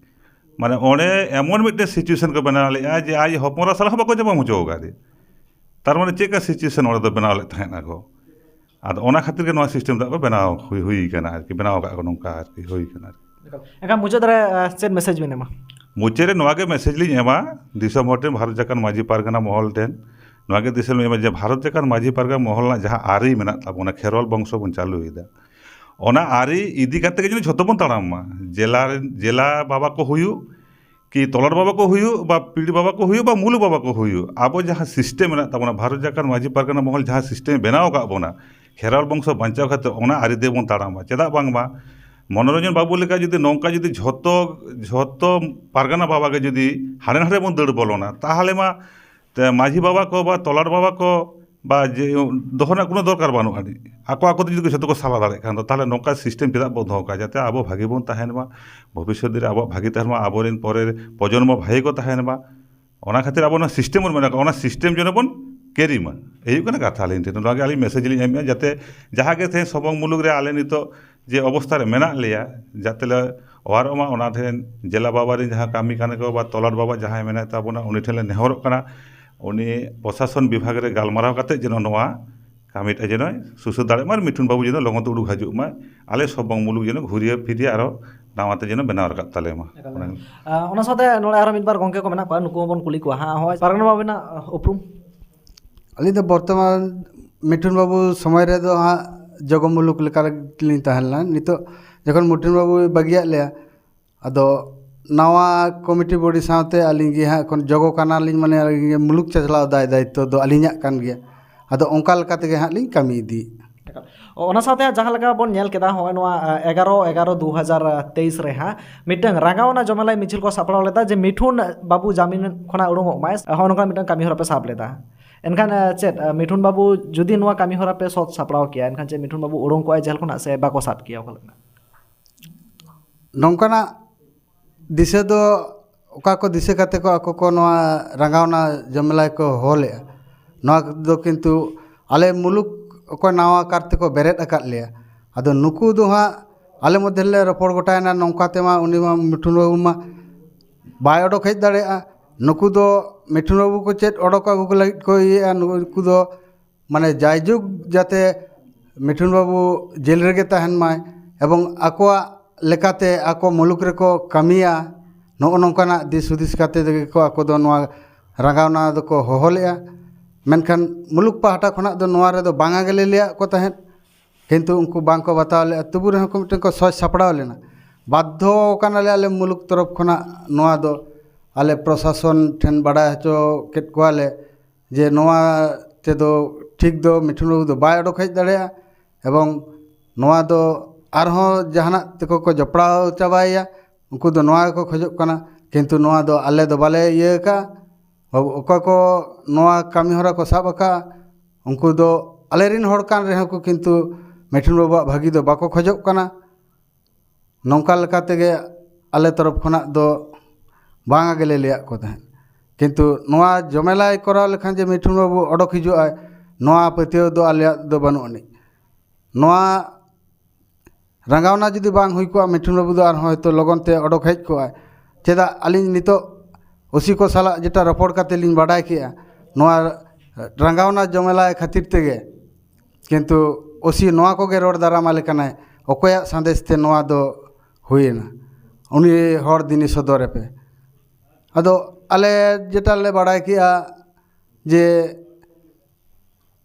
ᱢᱟᱱᱮ ᱚᱸᱰᱮ ᱮᱢᱚᱱ ᱢᱤᱫᱴᱮᱱ ᱥᱤᱪᱩᱭᱮᱥᱚᱱ ᱠᱚ ᱵᱮᱱᱟᱣ ᱞᱮᱫᱼᱟ ᱡᱮ ᱟᱡ ᱦᱚᱯᱚᱱ ᱮᱨᱟ ᱥᱟᱞᱟᱜ ᱦᱚᱸ ᱵᱟᱠᱚ ᱧᱟᱯᱟᱢ ᱦᱚᱪᱚ ᱟᱠᱟᱫᱮ᱾ ᱛᱟᱨ ᱢᱟᱱᱮ ᱪᱮᱫ ᱞᱮᱠᱟ ᱥᱤᱪᱩᱭᱮᱥᱚᱱ ᱚᱸᱰᱮ ᱫᱚ ᱵᱮᱱᱟᱣ ᱞᱮᱫ ᱛᱟᱦᱮᱸᱫ ᱟᱠᱚ? ᱟᱫᱚ ᱚᱱᱟ ᱠᱷᱟᱹᱛᱤᱨ ᱜᱮ ᱱᱚᱣᱟ ᱥᱤᱥᱴᱮᱢ ᱫᱚ ᱠᱚ ᱵᱮᱱᱟᱣ ᱦᱩᱭ, ᱦᱩᱭ ᱠᱟᱱᱟ ᱟᱨᱠᱤ, ᱵᱮᱱᱟᱣ ᱟᱠᱟᱫ ᱠᱚ ᱱᱚᱝᱠᱟ ᱟᱨᱠᱤ, ᱦᱩᱭ ᱠᱟᱱᱟ ᱟᱨᱠᱤ᱾ ᱮᱱᱠᱷᱟᱱ ᱢᱩᱪᱟᱹᱫ ᱨᱮ, ᱟ, ᱪᱮᱫ ᱢᱮᱥᱮᱡᱽ ᱵᱤᱱ ᱮᱢᱟ? ᱢᱩᱪᱟᱹᱫ ᱨᱮ ᱱᱚᱣᱟ ᱜᱮ ᱢᱮᱥᱮᱡᱽ ᱞᱤᱧ ᱮᱢᱟ ᱫᱤᱥᱚᱢ ᱦᱚᱲ ᱴᱷᱮᱱ, ᱵᱷᱟᱨᱚᱛ ᱡᱟᱠᱟᱛ ᱢᱟᱹᱡᱷᱤ ᱯᱟᱨᱜᱟᱱᱟ ᱢᱚᱦᱚᱞ ᱴᱷᱮᱱ ᱱᱚᱣᱟ ᱜᱮ ᱫᱤᱥᱚᱢ ᱞᱤᱧ ᱮᱢᱟ ᱡᱮ ᱵᱷᱟᱨᱚᱛ ᱡᱟᱠᱟᱛ ᱢᱟᱹᱡᱷᱤ ᱯᱟᱨᱜᱟᱱᱟ ᱢᱚᱦᱚᱞ ᱨᱮᱱᱟᱜ ᱡᱟᱦᱟᱸ ᱟᱹᱨᱤ ᱢᱮᱱᱟᱜ ᱛᱟᱵᱚᱱᱟ, ᱠᱷᱮᱨᱣᱟᱞ ᱵᱚᱝᱥᱚ ᱵᱚᱱ ᱪᱟᱹᱞᱩᱭᱮᱫᱟ, ᱚᱱᱟ ᱟᱹᱨᱤ ᱤᱫᱤ ᱠᱟᱛᱮ ᱜᱮ ᱡᱮᱱᱚ ᱡᱷᱚᱛᱚ ᱵᱚᱱ ᱛᱟᱲᱟᱢ ᱢᱟ᱾ ᱡᱮᱞᱟ ᱨᱮᱱ, ᱡᱮᱞᱟ ᱵᱟᱵᱟ ᱠᱚ ᱦᱩᱭᱩᱜ, ᱠᱤ ᱛᱚᱞᱟᱴ ᱵᱟᱵᱟ ᱠᱚ ᱦᱩᱭᱩᱜ, ᱵᱟ ᱯᱤᱲ ᱵᱟᱵᱟ ᱠᱚ ᱦᱩᱭᱩᱜ, ᱵᱟ ᱢᱩᱞᱩᱠ ᱵᱟᱵᱟ ᱠᱚ ᱦᱩᱭᱩᱜ, ᱟᱵᱚ ᱡᱟᱦᱟᱸ ᱥᱤᱥᱴᱮᱢ ᱢᱮᱱᱟᱜ ᱛᱟᱵᱚᱱᱟ, ᱵᱷᱟᱨᱚᱛ ᱡᱟᱠᱟᱛ ᱢᱟᱹᱡᱷᱤ ᱯᱟᱨᱜᱟᱱᱟ ᱢᱚᱦᱚᱞ ᱡᱟᱦᱟᱸ ᱥᱤᱥᱴᱮᱢ ᱵᱮᱱᱟᱣ ᱟᱠᱟᱫ ᱵᱚᱱᱟ, ᱠᱷᱮᱨᱣᱟᱞ ᱵᱚᱝᱥᱚ ᱵᱟᱧᱪᱟᱣ ᱠᱷᱟᱹᱛᱤᱨ, ᱚᱱᱟ ᱟᱹᱨᱤ ᱛᱮᱵᱚᱱ ᱛᱟᱲᱟᱢᱟ᱾ ᱪᱮᱫᱟᱜ ᱵᱟᱝᱢᱟ ᱢᱚᱱᱳᱨᱚᱧᱡᱚᱱ ᱵᱟᱹᱵᱩ ᱞᱮᱠᱟ ᱡᱩᱫᱤ ᱱᱚᱝᱠᱟ ᱡᱩᱫᱤ ᱡᱷᱚᱛᱚ, ᱡᱷᱚᱛᱚ ᱯᱟᱨᱜᱟᱱᱟ ᱵᱟᱵᱟ ᱜᱮ ᱡᱩᱫᱤ ᱦᱟᱸᱰᱮ ᱱᱟᱰᱮ ᱵᱚᱱ ᱫᱟᱹᱲ ᱵᱚᱞᱚᱱᱟ, ᱛᱟᱦᱚᱞᱮ ᱢᱟ ᱛᱮ ᱢᱟᱹᱡᱷᱤ ᱵᱟᱵᱟ ᱠᱚ ᱵᱟ ᱛᱚᱞᱟᱴ ᱵᱟᱵᱟ ᱠᱚ ᱵᱟ ᱡᱮ ᱫᱚᱦᱚ ᱨᱮᱱᱟᱜ ᱠᱳᱱᱳ ᱫᱚᱨᱠᱟᱨ ᱵᱟᱹᱱᱩᱜᱼᱟ᱾ ᱟᱠᱚ ᱟᱠᱚ ᱛᱮ ᱡᱩᱫᱤ ᱠᱚ ᱡᱷᱚᱛᱚ ᱠᱚ ᱥᱟᱞᱟ ᱫᱟᱲᱮᱭᱟᱜ ᱠᱷᱟᱱ ᱫᱚ, ᱛᱟᱦᱚᱞᱮ ᱱᱚᱝᱠᱟ ᱥᱤᱥᱴᱮᱢ ᱪᱮᱫᱟᱜ ᱵᱚᱱ ᱫᱚᱦᱚ ᱠᱟᱜᱼᱟ? ᱡᱟᱛᱮ ᱟᱵᱚ ᱵᱷᱟᱹᱜᱤ ᱵᱚᱱ ᱛᱟᱦᱮᱱ ᱢᱟ, ᱵᱷᱚᱵᱤᱥᱥᱚᱛ ᱨᱮ ᱟᱵᱚᱣᱟᱜ ᱵᱷᱟᱹᱜᱤ ᱛᱟᱦᱮᱱ ᱢᱟ, ᱟᱵᱚᱨᱮᱱ ᱯᱚᱨᱮᱨ ᱯᱨᱚᱡᱚᱱᱢᱚ ᱵᱷᱟᱹᱜᱤ ᱠᱚ ᱛᱟᱦᱮᱱ ᱢᱟ᱾ ᱚᱱᱟ ᱠᱷᱟᱹᱛᱤᱨ ᱟᱵᱚ ᱚᱱᱟ ᱥᱤᱥᱴᱮᱢ ᱵᱚᱱ ᱢᱮᱱᱟᱜ ᱠᱟᱜᱼᱟ, ᱚᱱᱟ ᱥᱤᱥᱴᱮᱢ ᱡᱮᱱᱚ ᱵᱚᱱ ᱠᱮᱨᱤ ᱢᱟ᱾ ᱮᱭ ᱦᱩᱭᱩᱜ ᱠᱟᱱᱟ ᱠᱟᱛᱷᱟ᱾ ᱟᱹᱞᱤᱧ ᱴᱷᱮᱱ ᱱᱚᱣᱟ ᱜᱮ ᱟᱹᱞᱤᱧ ᱢᱮᱥᱮᱡᱽ ᱞᱤᱧ ᱮᱢᱮᱫᱼᱟ, ᱡᱟᱛᱮ ᱡᱟᱦᱟᱸ ᱜᱮ ᱛᱮᱦᱮᱧ ᱥᱚᱵᱚᱝ ᱢᱩᱞᱩᱠ ᱨᱮ ᱟᱞᱮ ᱱᱤᱛᱚᱜ ᱡᱮ ᱚᱵᱚᱥᱛᱷᱟ ᱨᱮ ᱢᱮᱱᱟᱜ ᱞᱮᱭᱟ, ᱡᱟᱛᱮ ᱞᱮ ᱚᱣᱟᱨᱚᱜ ᱢᱟ᱾ ᱚᱱᱟ ᱴᱷᱮᱱ ᱡᱮᱞᱟ ᱵᱟᱵᱟ ᱨᱮᱱ ᱡᱟᱦᱟᱸ ᱠᱟᱹᱢᱤ ᱠᱟᱱᱟ ᱠᱚ ᱵᱟ ᱛᱚᱞᱟᱴ ᱵᱟᱵᱟ ᱡᱟᱦᱟᱸᱭ ᱢᱮᱱᱟᱭ ᱛᱟᱵᱚᱱᱟ, ᱩᱱᱤ ᱴᱷᱮᱱ ᱞᱮ ᱱᱮᱦᱚᱨᱚᱜ ᱠᱟᱱᱟ, ᱩᱱᱤ ᱯᱨᱚᱥᱟᱥᱚᱱ ᱵᱤᱵᱷᱟᱜᱽ ᱨᱮ ᱜᱟᱞᱢᱟᱨᱟᱣ ᱠᱟᱛᱮ ᱡᱮᱱᱚ ᱱᱚᱣᱟ ᱠᱟᱹᱢᱤᱴᱟᱜ ᱡᱮᱱᱚᱭ ᱥᱩᱥᱟᱹᱨ ᱫᱟᱲᱮᱭᱟᱜ ᱢᱟ ᱟᱨ ᱢᱤᱴᱷᱩᱱ ᱵᱟᱹᱵᱩ ᱡᱮᱱᱚ ᱞᱚᱜᱚᱱ ᱛᱮ ᱩᱰᱩᱠ ᱦᱤᱡᱩᱜ ᱢᱟᱭ, ᱟᱞᱮ ᱥᱚᱵᱚᱝ ᱢᱩᱞᱩᱠ ᱡᱮᱱᱚ ᱜᱷᱩᱨᱤᱭᱟᱹ ᱯᱷᱤᱨᱤᱭᱟᱹ ᱟᱨᱚ ᱱᱟᱣᱟ ᱛᱮ ᱡᱮᱱᱚ ᱵᱮᱱᱟᱣ ᱨᱟᱠᱟᱵ ᱛᱟᱞᱮ ᱢᱟ᱾ ᱮᱠᱟᱞ᱾ ᱚᱱᱟ ᱟᱨ ᱚᱱᱟ ᱥᱟᱶᱛᱮ ᱱᱚᱰᱮ ᱟᱨᱚ ᱢᱤᱫ ᱵᱟᱨ ᱜᱚᱝᱠᱮ ᱠᱚ ᱢᱮᱱᱟᱜ ᱠᱚᱣᱟ, ᱱᱩᱠᱩ ᱦᱚᱸᱵᱚᱱ ᱠᱩᱞᱤ ᱠᱚᱣᱟ ᱦᱟᱸᱜ᱾ ᱦᱳᱭ, ᱯᱟᱨᱜᱟᱱᱟ ᱵᱟᱵᱩ, ᱟᱵᱤᱱᱟᱜ ᱩᱯᱨᱩᱢ? ᱟᱹᱞᱤᱧ ᱫᱚ ᱵᱚᱨᱛᱚᱢᱟᱱ ᱢᱤᱴᱷᱩᱱ ᱵᱟᱹᱵᱩ ᱥᱚᱢᱚᱭ ᱨᱮᱫᱚ ᱦᱟᱸᱜ ᱡᱚᱜᱚ ᱢᱩᱞᱩᱠ ᱞᱮᱠᱟ ᱞᱤᱧ ᱛᱟᱦᱮᱸ ᱞᱮᱱᱟ᱾ ᱱᱤᱛᱚᱜ ᱡᱚᱠᱷᱚᱱ ᱢᱤᱴᱷᱩᱱ ᱵᱟᱹᱵᱩᱭ ᱵᱟᱹᱜᱤᱭᱟᱫ ᱞᱮᱭᱟ, ᱟᱫᱚ ᱱᱟᱣᱟ ᱠᱚᱢᱤᱴᱤ ᱵᱚᱰᱤ ᱥᱟᱶᱛᱮ ᱟᱹᱞᱤᱧ ᱜᱮ ᱦᱟᱸᱜ ᱮᱠᱷᱚᱱ ᱡᱚᱜᱚ ᱠᱟᱱᱟᱞᱤᱧ, ᱢᱟᱱᱮ ᱟᱹᱞᱤᱧ ᱜᱮ ᱢᱩᱞᱩᱠ ᱪᱟᱪᱞᱟᱣ ᱫᱟᱭ ᱫᱟᱭᱤᱛᱛᱚ ᱫᱚ ᱟᱹᱞᱤᱧᱟᱜ ᱠᱟᱱ ᱜᱮᱭᱟ᱾ ᱟᱫᱚ ᱚᱱᱠᱟ ᱞᱮᱠᱟ ᱛᱮᱜᱮ ᱦᱟᱸᱜ ᱞᱤᱧ ᱠᱟᱹᱢᱤ ᱤᱫᱤᱭᱮᱫᱼᱟ᱾ ᱮᱠᱟᱞ᱾ ᱚ, ᱚᱱᱟ ᱥᱟᱶᱛᱮ ᱡᱟᱦᱟᱸ ᱞᱮᱠᱟ ᱵᱚᱱ ᱧᱮᱞ ᱠᱮᱫᱟ, ᱦᱚᱸᱜᱼᱚᱭ ᱱᱚᱣᱟ, ᱟ, ᱮᱜᱟᱨᱚ ᱮᱜᱟᱨᱚ ᱫᱩ ᱦᱟᱡᱟᱨ ᱛᱮᱭᱤᱥ ᱨᱮ ᱦᱟᱸᱜ ᱢᱤᱫᱴᱟᱝ ᱨᱟᱸᱜᱟᱣᱱᱟ ᱡᱚᱢᱮᱞᱟᱭ ᱢᱤᱪᱷᱤᱞ ᱠᱚ ᱥᱟᱯᱲᱟᱣ ᱞᱮᱫᱟ, ᱡᱮ ᱢᱤᱴᱷᱩᱱ ᱵᱟᱹᱵᱩ ᱡᱟᱢᱤᱱ ᱠᱷᱚᱱᱟᱜ ᱩᱰᱩᱝᱚᱜ ᱢᱟᱭ, ᱦᱚᱸᱜᱼᱚ ᱱᱚᱝᱠᱟ ᱢᱤᱫᱴᱟᱝ ᱠᱟᱹᱢᱤ ᱦᱚᱨᱟ ᱯᱮ ᱥᱟᱵ ᱞᱮᱫᱟ᱾ ᱮᱱᱠᱷᱟᱱ, ᱟ, ᱪᱮᱫ, ᱟ, ᱢᱤᱴᱷᱩᱱ ᱵᱟᱹᱵᱩ ᱡᱩᱫᱤ ᱱᱚᱣᱟ ᱠᱟᱹᱢᱤ ᱦᱚᱨᱟ ᱯᱮ ᱥᱚᱛ ᱥᱟᱯᱲᱟᱣ ᱠᱮᱭᱟ, ᱮᱱᱠᱷᱟᱱ ᱪᱮᱫ ᱢᱤᱴᱷᱩᱱ ᱵᱟᱹᱵᱩ ᱩᱰᱩᱝ ᱠᱚᱜᱼᱟᱭ ᱡᱮᱞ ᱠᱷᱚᱱᱟᱜ ᱥᱮ ᱵᱟᱠᱚ ᱥᱟᱵ ᱠᱮᱭᱟ ᱚᱠᱟ ᱞᱮᱠᱟ? ᱱᱚᱝᱠᱟᱱᱟᱜ ᱫᱤᱥᱟᱹ ᱫᱚ ᱚᱠᱟ ᱠᱚ ᱫᱤᱥᱟᱹ ᱠᱟᱛᱮ ᱠᱚ ᱟᱠᱚ ᱠᱚ ᱱᱚᱣᱟ ᱨᱟᱸᱜᱟᱣᱱᱟ ᱡᱚᱢᱮᱞᱟᱭ ᱠᱚ ᱦᱚᱦᱚ ᱞᱮᱫᱼᱟ, ᱱᱚᱣᱟ ᱫᱚ ᱠᱤᱱᱛᱩ ᱟᱞᱮ ᱢᱩᱞᱩᱠ ᱚᱠᱚᱭ ᱱᱟᱣᱟ ᱠᱟᱨ ᱛᱮᱠᱚ ᱵᱮᱨᱮᱫ ᱟᱠᱟᱫ ᱞᱮᱭᱟ᱾ ᱟᱫᱚ ᱱᱩᱠᱩ ᱫᱚ ᱦᱟᱸᱜ ᱟᱞᱮ ᱢᱚᱫᱽᱫᱷᱮ ᱨᱮᱞᱮ ᱨᱚᱯᱚᱲ ᱜᱚᱴᱟᱭᱮᱱᱟ, ᱱᱚᱝᱠᱟ ᱛᱮᱢᱟ ᱩᱱᱤ ᱢᱟ ᱢᱤᱴᱷᱩᱱ ᱵᱟᱹᱵᱩ ᱢᱟ ᱵᱟᱭ ᱚᱰᱚᱠ ᱦᱮᱡ ᱫᱟᱲᱮᱭᱟᱜᱼᱟ᱾ ᱱᱩᱠᱩ ᱫᱚ ᱢᱤᱴᱷᱩᱱ ᱵᱟᱹᱵᱩ ᱠᱚ ᱪᱮᱫ ᱚᱰᱚᱠ ᱟᱹᱜᱩ ᱠᱚ ᱞᱟᱹᱜᱤᱫ ᱠᱚ ᱤᱭᱟᱹᱭᱟ, ᱱᱩᱠᱩ ᱫᱚ ᱢᱟᱱᱮ ᱡᱟᱭᱡᱩᱜᱽ ᱡᱟᱛᱮ ᱢᱤᱴᱷᱩᱱ ᱵᱟᱹᱵᱩ ᱡᱮᱞ ᱨᱮᱜᱮ ᱛᱟᱦᱮᱱ ᱢᱟᱭ ᱮᱵᱚᱝ ᱟᱠᱚᱣᱟᱜ ᱞᱮᱠᱟᱛᱮ ᱟᱠᱚ ᱢᱩᱞᱩᱠ ᱨᱮᱠᱚ ᱠᱟᱹᱢᱤᱭᱟ, ᱱᱚᱜᱼᱚ ᱱᱚᱝᱠᱟᱱᱟᱜ ᱫᱤᱥ ᱦᱩᱫᱤᱥ ᱠᱟᱛᱮ ᱛᱮᱜᱮ ᱠᱚ ᱟᱠᱚ ᱫᱚ ᱱᱚᱣᱟ ᱨᱟᱸᱜᱟᱣᱱᱟ ᱫᱚᱠᱚ ᱦᱚᱦᱚ ᱞᱮᱫᱼᱟ᱾ ᱢᱮᱱᱠᱷᱟᱱ ᱢᱩᱞᱩᱠ ᱯᱟᱦᱴᱟ ᱠᱷᱚᱱᱟᱜ ᱫᱚ ᱱᱚᱣᱟ ᱨᱮᱫᱚ ᱵᱟᱝᱟ ᱜᱮᱞᱮ ᱞᱟᱹᱭᱟᱫ ᱠᱚ ᱛᱟᱦᱮᱸᱫ, ᱠᱤᱱᱛᱩ ᱩᱱᱠᱩ ᱵᱟᱝ ᱠᱚ ᱵᱟᱛᱟᱣ ᱞᱮᱫᱼᱟ᱾ ᱛᱚᱵᱩ ᱨᱮᱦᱚᱸ ᱠᱚ ᱢᱤᱫᱴᱮᱱ ᱠᱚ ᱥᱚᱡᱽ ᱥᱟᱯᱲᱟᱣ ᱞᱮᱱᱟ, ᱵᱟᱫᱽᱫᱷᱚ ᱟᱠᱟᱱᱟᱞᱮ ᱟᱞᱮ ᱢᱩᱞᱩᱠ ᱛᱚᱨᱚᱯ ᱠᱷᱚᱱᱟᱜ ᱱᱚᱣᱟ ᱫᱚ ᱟᱞᱮ ᱯᱨᱚᱥᱟᱥᱚᱱ ᱴᱷᱮᱱ ᱵᱟᱰᱟᱭ ᱦᱚᱪᱚ ᱠᱮᱫ ᱠᱚᱣᱟᱞᱮ ᱡᱮ ᱱᱚᱣᱟ ᱛᱮᱫᱚ ᱴᱷᱤᱠ ᱫᱚ ᱢᱤᱴᱷᱩᱱ ᱵᱟᱹᱵᱩ ᱫᱚ ᱵᱟᱭ ᱚᱰᱚᱠ ᱦᱮᱡ ᱫᱟᱲᱮᱭᱟᱜᱼᱟ ᱮᱵᱚᱝ ᱱᱚᱣᱟ ᱫᱚ ᱟᱨᱦᱚᱸ ᱡᱟᱦᱟᱱᱟᱜ ᱛᱮᱠᱚ ᱠᱚ ᱡᱚᱯᱲᱟᱣ ᱪᱟᱵᱟᱭᱮᱭᱟ, ᱩᱱᱠᱩ ᱫᱚ ᱱᱚᱣᱟ ᱜᱮᱠᱚ ᱠᱷᱚᱡᱚᱜ ᱠᱟᱱᱟ᱾ ᱠᱤᱱᱛᱩ ᱱᱚᱣᱟ ᱫᱚ ᱟᱞᱮ ᱫᱚ ᱵᱟᱞᱮ ᱤᱭᱟᱹ ᱟᱠᱟᱫᱼᱟ᱾ ᱚᱠᱚᱭ ᱠᱚ ᱱᱚᱣᱟ ᱠᱟᱹᱢᱤ ᱦᱚᱨᱟ ᱠᱚ ᱥᱟᱵ ᱟᱠᱟᱫᱼᱟ, ᱩᱱᱠᱩ ᱫᱚ ᱟᱞᱮᱨᱮᱱ ᱦᱚᱲ ᱠᱟᱱ ᱨᱮᱦᱚᱸ ᱠᱚ, ᱠᱤᱱᱛᱩ ᱢᱤᱴᱷᱩᱱ ᱵᱟᱹᱵᱩᱣᱟᱜ ᱵᱷᱟᱹᱜᱤ ᱫᱚ ᱵᱟᱠᱚ ᱠᱷᱚᱡᱚᱜ ᱠᱟᱱᱟ᱾ ᱱᱚᱝᱠᱟ ᱞᱮᱠᱟ ᱛᱮᱜᱮ ᱟᱞᱮ ᱛᱚᱨᱚᱯ ᱠᱷᱚᱱᱟᱜ ᱫᱚ ᱵᱟᱝ ᱜᱮᱞᱮ ᱞᱟᱹᱭᱟᱫ ᱠᱚ ᱛᱟᱦᱮᱸᱫ᱾ ᱠᱤᱱᱛᱩ ᱱᱚᱣᱟ ᱡᱚᱢᱮᱞᱟᱭ ᱠᱚᱨᱟᱣ ᱞᱮᱠᱷᱟᱱ ᱡᱮ ᱢᱤᱴᱷᱩᱱ ᱵᱟᱹᱵᱩ ᱚᱰᱚᱠ ᱦᱤᱡᱩᱜ ᱟᱭ, ᱱᱚᱣᱟ ᱯᱟᱹᱛᱭᱟᱹᱣ ᱫᱚ ᱟᱞᱮᱭᱟᱜ ᱫᱚ ᱵᱟᱹᱱᱩᱜ ᱟᱹᱱᱤᱡ᱾ ᱱᱚᱣᱟ ᱨᱟᱸᱜᱟᱣᱱᱟ ᱡᱩᱫᱤ ᱵᱟᱝ ᱦᱩᱭ ᱠᱚᱜᱼᱟ, ᱢᱤᱴᱷᱩᱱ ᱵᱟᱹᱵᱩ ᱫᱚ ᱟᱨᱦᱚᱸ ᱦᱚᱭᱛᱳ ᱞᱚᱜᱚᱱ ᱛᱮ ᱚᱰᱚᱠ ᱦᱮᱡ ᱠᱚᱜᱼᱟᱭ᱾ ᱪᱮᱫᱟᱜ, ᱟᱹᱞᱤᱧ ᱱᱤᱛᱚᱜ ᱳᱥᱤ ᱠᱚ ᱥᱟᱞᱟᱜ ᱡᱮᱴᱟ ᱨᱚᱯᱚᱲ ᱠᱟᱛᱮ ᱞᱤᱧ ᱵᱟᱰᱟᱭ ᱠᱮᱜᱼᱟ, ᱱᱚᱣᱟ ᱨᱟᱸᱜᱟᱣᱱᱟ ᱡᱚᱢᱮᱞᱟᱭ ᱠᱷᱟᱹᱛᱤᱨ ᱛᱮᱜᱮ ᱠᱤᱱᱛᱩ ᱳᱥᱤ ᱱᱚᱣᱟ ᱠᱚᱜᱮ ᱨᱚᱲ ᱫᱟᱨᱟᱢ ᱟᱞᱮ ᱠᱟᱱᱟᱭ, ᱚᱠᱚᱭᱟᱜ ᱥᱟᱸᱫᱮᱥ ᱛᱮ ᱱᱚᱣᱟ ᱫᱚ ᱦᱩᱭᱮᱱᱟ, ᱩᱱᱤ ᱦᱚᱲ ᱫᱤᱱᱤ ᱥᱚᱫᱚᱨᱮ ᱯᱮ᱾ ᱟᱫᱚ ᱟᱞᱮ ᱡᱮᱴᱟ ᱞᱮ ᱵᱟᱲᱟᱭ ᱠᱮᱜᱼᱟ ᱡᱮ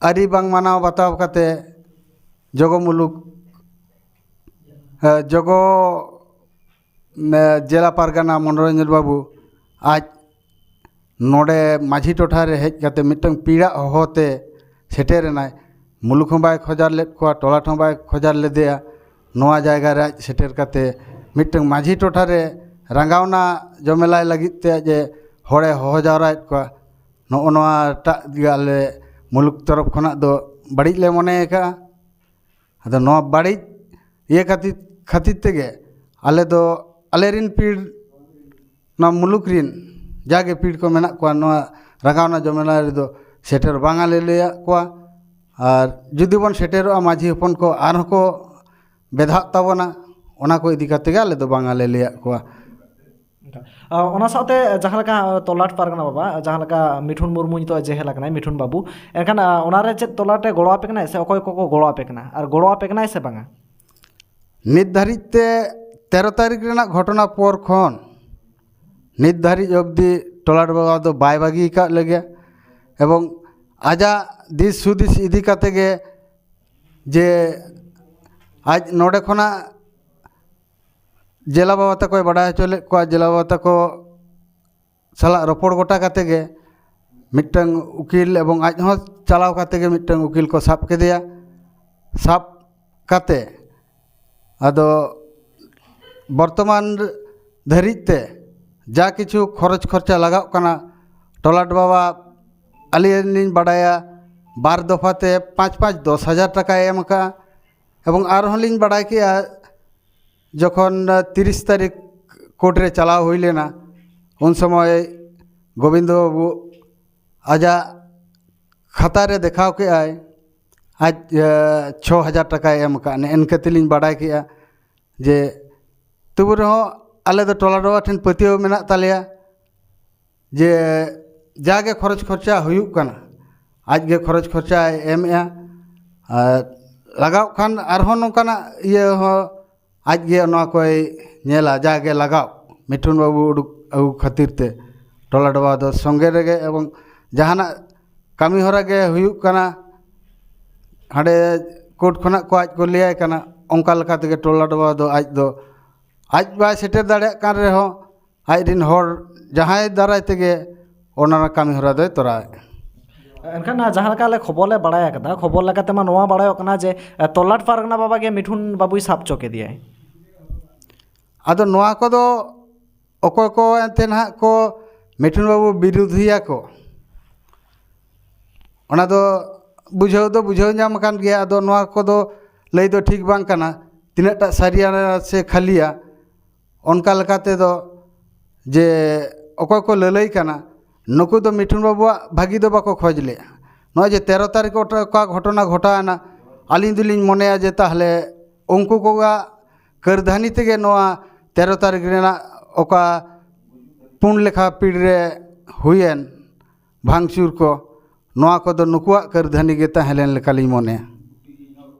ᱟᱹᱨᱤ ᱵᱟᱝ ᱢᱟᱱᱟᱣ ᱵᱟᱛᱟᱣ ᱠᱟᱛᱮ ᱡᱚᱜᱚ ᱢᱩᱞᱩᱠ, ᱮ, ᱡᱚᱜᱚ, ᱮ, ᱡᱮᱞᱟ ᱯᱟᱨᱜᱟᱱᱟ ᱢᱚᱱᱳᱨᱚᱧᱡᱚᱱ ᱵᱟᱹᱵᱩ ᱟᱡ ᱱᱚᱰᱮ ᱢᱟᱹᱡᱷᱤ ᱴᱚᱴᱷᱟ ᱨᱮ ᱦᱮᱡ ᱠᱟᱛᱮ ᱢᱤᱫᱴᱟᱝ ᱯᱤᱲᱟᱜ ᱦᱚᱦᱚ ᱛᱮ ᱥᱮᱴᱮᱨ ᱮᱱᱟᱭ᱾ ᱢᱩᱞᱩᱠ ᱦᱚᱸ ᱵᱟᱭ ᱠᱷᱚᱡᱟᱨ ᱞᱮᱫ ᱠᱚᱣᱟ, ᱴᱚᱞᱟᱴ ᱦᱚᱸ ᱵᱟᱭ ᱠᱷᱚᱡᱟᱨ ᱞᱮᱫᱮᱭᱟ᱾ ᱱᱚᱣᱟ ᱡᱟᱭᱜᱟ ᱨᱮ ᱟᱡ ᱥᱮᱴᱮᱨ ᱠᱟᱛᱮ ᱢᱤᱫᱴᱟᱝ ᱢᱟᱹᱡᱷᱤ ᱴᱚᱴᱷᱟ ᱨᱮ ᱨᱟᱸᱜᱟᱣᱱᱟ ᱡᱚᱢᱮᱞᱟᱭ ᱞᱟᱹᱜᱤᱫ ᱛᱮ ᱡᱮ ᱦᱚᱲᱮ ᱦᱚᱦᱚ ᱡᱟᱣᱨᱟᱭᱮᱫ ᱠᱚᱣᱟ, ᱱᱚᱜᱼᱚ ᱱᱚᱣᱟᱴᱟᱜ ᱜᱮ ᱟᱞᱮ ᱢᱩᱞᱩᱠ ᱛᱚᱨᱚᱯ ᱠᱷᱚᱱᱟᱜ ᱫᱚ ᱵᱟᱹᱲᱤᱡ ᱞᱮ ᱢᱚᱱᱮ ᱟᱠᱟᱫᱼᱟ᱾ ᱟᱫᱚ ᱱᱚᱣᱟ ᱵᱟᱹᱲᱤᱡ ᱤᱭᱟᱹ ᱠᱷᱟᱹᱛᱤᱨ, ᱠᱷᱟᱹᱛᱤᱨ ᱛᱮᱜᱮ ᱟᱞᱮ ᱫᱚ ᱟᱞᱮᱨᱮᱱ ᱯᱤᱲ, ᱱᱚᱣᱟ ᱢᱩᱞᱩᱠ ᱨᱮᱱ ᱡᱟᱜᱮ ᱯᱤᱲ ᱠᱚ ᱢᱮᱱᱟᱜ ᱠᱚᱣᱟ, ᱱᱚᱣᱟ ᱨᱟᱸᱜᱟᱣᱱᱟ ᱡᱚᱢᱮᱞᱟᱭ ᱨᱮᱫᱚ ᱥᱮᱴᱮᱨ ᱵᱟᱝ ᱟᱞᱮ ᱞᱟᱹᱭᱟᱫ ᱠᱚᱣᱟ᱾ ᱟᱨ ᱡᱩᱫᱤ ᱵᱚᱱ ᱥᱮᱴᱮᱨᱚᱜᱼᱟ, ᱢᱟᱹᱡᱷᱤ ᱦᱚᱯᱚᱱ ᱠᱚ ᱟᱨᱦᱚᱸ ᱠᱚ ᱵᱮᱫᱷᱟᱜ ᱛᱟᱵᱚᱱᱟ, ᱚᱱᱟ ᱠᱚ ᱤᱫᱤ ᱠᱟᱛᱮ ᱜᱮ ᱟᱞᱮ ᱫᱚ ᱵᱟᱝ ᱟᱞᱮ ᱞᱟᱹᱭᱟᱫ ᱠᱚᱣᱟ᱾ ᱟᱨ ᱚᱱᱟ ᱥᱟᱶᱛᱮ ᱡᱟᱦᱟᱸ ᱞᱮᱠᱟ ᱛᱚᱞᱟᱴ ᱯᱟᱨᱜᱟᱱᱟ ᱵᱟᱵᱟ, ᱡᱟᱦᱟᱸ ᱞᱮᱠᱟ ᱢᱤᱴᱷᱩᱱ ᱢᱩᱨᱢᱩ ᱱᱤᱛᱚᱜ ᱡᱮᱦᱮᱞ ᱟᱠᱟᱱᱟᱭ, ᱢᱤᱴᱷᱩᱱ ᱵᱟᱹᱵᱩ, ᱮᱱᱠᱷᱟᱱ ᱟᱨ ᱚᱱᱟᱨᱮ ᱪᱮᱫ ᱛᱚᱞᱟᱴ ᱮ ᱜᱚᱲᱚ ᱟᱯᱮ ᱠᱟᱱᱟᱭ ᱥᱮ ᱚᱠᱚᱭ ᱠᱚᱠᱚ ᱜᱚᱲᱚ ᱟᱯᱮ ᱠᱟᱱᱟ ᱟᱨ ᱜᱚᱲᱚ ᱟᱯᱮ ᱠᱟᱱᱟᱭ ᱥᱮ ᱵᱟᱝᱟ? ᱱᱤᱛ ᱫᱷᱟᱹᱨᱤᱡ ᱛᱮ ᱛᱮᱨᱚ ᱛᱟᱹᱨᱤᱠᱷ ᱨᱮᱱᱟᱜ ᱜᱷᱚᱴᱚᱱᱟ ᱯᱚᱨ ᱠᱷᱚᱱ ᱱᱤᱛ ᱫᱷᱟᱹᱨᱤᱡ ᱚᱵᱫᱤ ᱴᱚᱞᱟᱴ ᱵᱟᱵᱟ ᱫᱚ ᱵᱟᱭ ᱵᱟᱹᱜᱤ ᱟᱠᱟᱫ ᱞᱮᱜᱮ, ᱮᱵᱚᱝ ᱟᱡᱟᱜ ᱫᱤᱥ ᱦᱩᱫᱤᱥ ᱤᱫᱤ ᱠᱟᱛᱮ ᱜᱮ ᱡᱮ ᱟᱡ ᱱᱚᱰᱮ ᱠᱷᱚᱱᱟᱜ ᱡᱮᱞᱟ ᱵᱟᱵᱟ ᱛᱟᱠᱚᱭ ᱵᱟᱰᱟᱭ ᱦᱚᱪᱚ ᱞᱮᱫ ᱠᱚᱣᱟ, ᱡᱮᱞᱟ ᱵᱟᱵᱟ ᱛᱟᱠᱚ ᱥᱟᱞᱟᱜ ᱨᱚᱯᱚᱲ ᱜᱚᱴᱟ ᱠᱟᱛᱮ ᱜᱮ ᱢᱤᱫᱴᱟᱝ ᱩᱠᱤᱞ ᱮᱵᱚᱝ ᱟᱡ ᱦᱚᱸ ᱪᱟᱞᱟᱣ ᱠᱟᱛᱮ ᱜᱮ ᱢᱤᱫᱴᱟᱝ ᱩᱠᱤᱞ ᱠᱚ ᱥᱟᱵ ᱠᱮᱫᱮᱭᱟ᱾ ᱥᱟᱵ ᱠᱟᱛᱮ ᱟᱫᱚ ᱵᱚᱨᱛᱚᱢᱟᱱ ᱫᱷᱟᱹᱨᱤᱡ ᱛᱮ ᱡᱟ ᱠᱤᱪᱷᱩ ᱠᱷᱚᱨᱚᱪ ᱠᱷᱚᱨᱪᱟ ᱞᱟᱜᱟᱜ ᱠᱟᱱᱟ, ᱴᱚᱞᱟᱴ ᱵᱟᱵᱟ ᱟᱹᱞᱤᱧ ᱞᱤᱧ ᱵᱟᱰᱟᱭᱟ ᱵᱟᱨ ᱫᱚᱯᱷᱟ ᱛᱮ ᱯᱟᱸᱪ ᱯᱟᱸᱪ ᱫᱚᱥ ᱦᱟᱡᱟᱨ ᱴᱟᱠᱟᱭ ᱮᱢ ᱟᱠᱟᱫᱼᱟ᱾ ᱮᱵᱚᱝ ᱟᱨᱦᱚᱸ ᱞᱤᱧ ᱵᱟᱲᱟᱭ ᱠᱮᱫᱼᱟ, ᱡᱚᱠᱷᱚᱱ ᱛᱤᱨᱤᱥ ᱛᱟᱹᱨᱤᱠᱷ ᱠᱳᱨᱴ ᱨᱮ ᱪᱟᱞᱟᱣ ᱦᱩᱭ ᱞᱮᱱᱟ, ᱩᱱ ᱥᱚᱢᱚᱭ ᱜᱳᱵᱤᱱᱫᱚ ᱵᱟᱹᱵᱩ ᱟᱡᱟᱜ ᱠᱷᱟᱛᱟ ᱨᱮ ᱫᱮᱠᱷᱟᱣ ᱠᱮᱫᱼᱟᱭ, ᱟᱡ ᱪᱷᱚ ᱦᱟᱡᱟᱨ ᱴᱟᱠᱟᱭ ᱮᱢ ᱟᱠᱟᱫ᱾ ᱱᱮᱜᱼᱮ ᱱᱤᱝᱠᱟᱹ ᱛᱮᱞᱤᱧ ᱵᱟᱲᱟᱭ ᱠᱮᱫᱼᱟ ᱡᱮ ᱛᱚᱵᱩ ᱨᱮᱦᱚᱸ ᱟᱞᱮ ᱫᱚ ᱴᱚᱞᱟ ᱰᱚᱵᱟ ᱴᱷᱮᱱ ᱯᱟᱹᱛᱭᱟᱹᱣ ᱢᱮᱱᱟᱜ ᱛᱟᱞᱮᱭᱟ ᱡᱮ ᱡᱟᱜᱮ ᱠᱷᱚᱨᱚᱪ ᱠᱷᱚᱨᱪᱟ ᱦᱩᱭᱩᱜ ᱠᱟᱱᱟ, ᱟᱡ ᱜᱮ ᱠᱷᱚᱨᱚᱪ ᱠᱷᱚᱨᱪᱟᱭ ᱮᱢᱮᱜᱼᱟ᱾ ᱟᱨ ᱞᱟᱜᱟᱣ ᱠᱷᱟᱱ ᱟᱨᱦᱚᱸ ᱱᱚᱝᱠᱟᱱᱟᱜ ᱤᱭᱟᱹ ᱦᱚᱸ ᱟᱡ ᱜᱮ ᱱᱚᱣᱟ ᱠᱚᱭ ᱧᱮᱞᱟ, ᱡᱟᱜᱮ ᱞᱟᱜᱟᱣ ᱢᱤᱴᱷᱩᱱ ᱵᱟᱹᱵᱩ ᱩᱰᱩᱠ ᱟᱹᱜᱩ ᱠᱷᱟᱹᱛᱤᱨ ᱛᱮ ᱴᱚᱞᱟ ᱰᱚᱵᱟ ᱫᱚ ᱥᱚᱸᱜᱮ ᱨᱮᱜᱮ, ᱮᱵᱚᱝ ᱡᱟᱦᱟᱱᱟᱜ ᱠᱟᱹᱢᱤ ᱦᱚᱨᱟ ᱜᱮ ᱦᱩᱭᱩᱜ ᱠᱟᱱᱟ, ᱦᱟᱸᱰᱮ ᱠᱳᱨᱴ ᱠᱷᱚᱱᱟᱜ ᱠᱚ ᱟᱡ ᱠᱚ ᱞᱟᱹᱭᱟᱭ ᱠᱟᱱᱟ, ᱚᱱᱠᱟ ᱞᱮᱠᱟ ᱛᱮᱜᱮ ᱴᱚᱞᱟ ᱰᱚᱵᱟ ᱫᱚ ᱟᱡ ᱫᱚ ᱟᱡ ᱵᱟᱭ ᱥᱮᱴᱮᱨ ᱫᱟᱲᱮᱭᱟᱜ ᱠᱟᱱ ᱨᱮᱦᱚᱸ ᱟᱡ ᱨᱤᱱ ᱦᱚᱲ ᱡᱟᱦᱟᱸᱭ ᱫᱟᱨᱟᱭ ᱛᱮᱜᱮ ᱚᱱᱟ ᱨᱮᱱᱟᱜ ᱠᱟᱹᱢᱤ ᱦᱚᱨᱟ ᱫᱚᱭ ᱛᱚᱨᱟᱣᱮᱫᱼᱟ᱾ ᱮᱱᱠᱷᱟᱱ ᱡᱟᱦᱟᱸ ᱞᱮᱠᱟ ᱟᱞᱮ ᱠᱷᱚᱵᱚᱨ ᱞᱮ ᱵᱟᱲᱟᱭ ᱟᱠᱟᱫᱟ, ᱠᱷᱚᱵᱚᱨ ᱞᱮᱠᱟᱛᱮ ᱢᱟ ᱱᱚᱣᱟ ᱵᱟᱲᱟᱭᱚᱜ ᱠᱟᱱᱟ ᱡᱮ ᱮ, ᱛᱚᱞᱞᱟᱴ ᱯᱟᱨᱜᱟᱱᱟ ᱵᱟᱵᱟ ᱜᱮ ᱢᱤᱴᱷᱩᱱ ᱵᱟᱹᱵᱩᱭ ᱥᱟᱵ ᱦᱚᱪᱚ ᱠᱮᱫᱮᱭᱟᱭ᱾ ᱟᱫᱚ ᱱᱚᱣᱟ ᱠᱚᱫᱚ ᱚᱠᱚᱭ ᱠᱚ ᱮᱱᱛᱮ ᱱᱟᱦᱟᱜ ᱠᱚ ᱢᱤᱴᱷᱩᱱ ᱵᱟᱹᱵᱩ ᱵᱤᱨᱩᱫᱷᱤᱭᱟ ᱠᱚ, ᱚᱱᱟ ᱫᱚ ᱵᱩᱡᱷᱟᱹᱣ ᱫᱚ ᱵᱩᱡᱷᱟᱹᱣ ᱧᱟᱢ ᱟᱠᱟᱱ ᱜᱮᱭᱟ᱾ ᱟᱫᱚ ᱱᱚᱣᱟ ᱠᱚᱫᱚ ᱞᱟᱹᱭ ᱫᱚ ᱴᱷᱤᱠ ᱵᱟᱝ ᱠᱟᱱᱟ, ᱛᱤᱱᱟᱹᱜ ᱴᱟᱜ ᱥᱟᱹᱨᱤᱭᱟ ᱥᱮ ᱠᱷᱟᱹᱞᱤᱭᱟ᱾ ᱚᱱᱠᱟ ᱞᱮᱠᱟ ᱛᱮᱫᱚ ᱡᱮ ᱚᱠᱚᱭ ᱠᱚ ᱞᱟᱹᱞᱟᱹᱭ ᱠᱟᱱᱟ, ᱱᱩᱠᱩ ᱫᱚ ᱢᱤᱴᱷᱩᱱ ᱵᱟᱹᱵᱩᱣᱟᱜ ᱵᱷᱟᱹᱜᱤ ᱫᱚ ᱵᱟᱠᱚ ᱠᱷᱚᱡᱽ ᱞᱮᱫᱼᱟ᱾ ᱱᱚᱜᱼᱚᱭ ᱡᱮ ᱛᱮᱨᱚ ᱛᱟᱹᱨᱤᱠᱷ ᱚᱠᱟ ᱜᱷᱚᱴᱚᱱᱟ ᱜᱷᱚᱴᱟᱣ ᱮᱱᱟ, ᱟᱹᱞᱤᱧ ᱫᱚᱞᱤᱧ ᱢᱚᱱᱮᱭᱟ ᱡᱮ ᱛᱟᱦᱚᱞᱮ ᱩᱱᱠᱩ ᱠᱚᱣᱟᱜ ᱠᱟᱹᱨᱫᱷᱟᱹᱱᱤ ᱛᱮᱜᱮ ᱱᱚᱣᱟ ᱛᱮᱨᱚ ᱛᱟᱹᱨᱤᱠᱷ ᱨᱮᱱᱟᱜ ᱚᱠᱟ ᱯᱩᱱ ᱞᱮᱠᱷᱟ ᱯᱤᱲ ᱨᱮ ᱦᱩᱭᱮᱱ ᱵᱷᱟᱝᱪᱩᱨ ᱠᱚ, ᱱᱚᱣᱟ ᱠᱚᱫᱚ ᱱᱩᱠᱩᱣᱟᱜ ᱠᱟᱹᱨᱫᱷᱟᱹᱱᱤ ᱜᱮ ᱛᱟᱦᱮᱸ ᱞᱮᱱ ᱞᱮᱠᱟᱞᱤᱧ ᱢᱚᱱᱮᱭᱟ᱾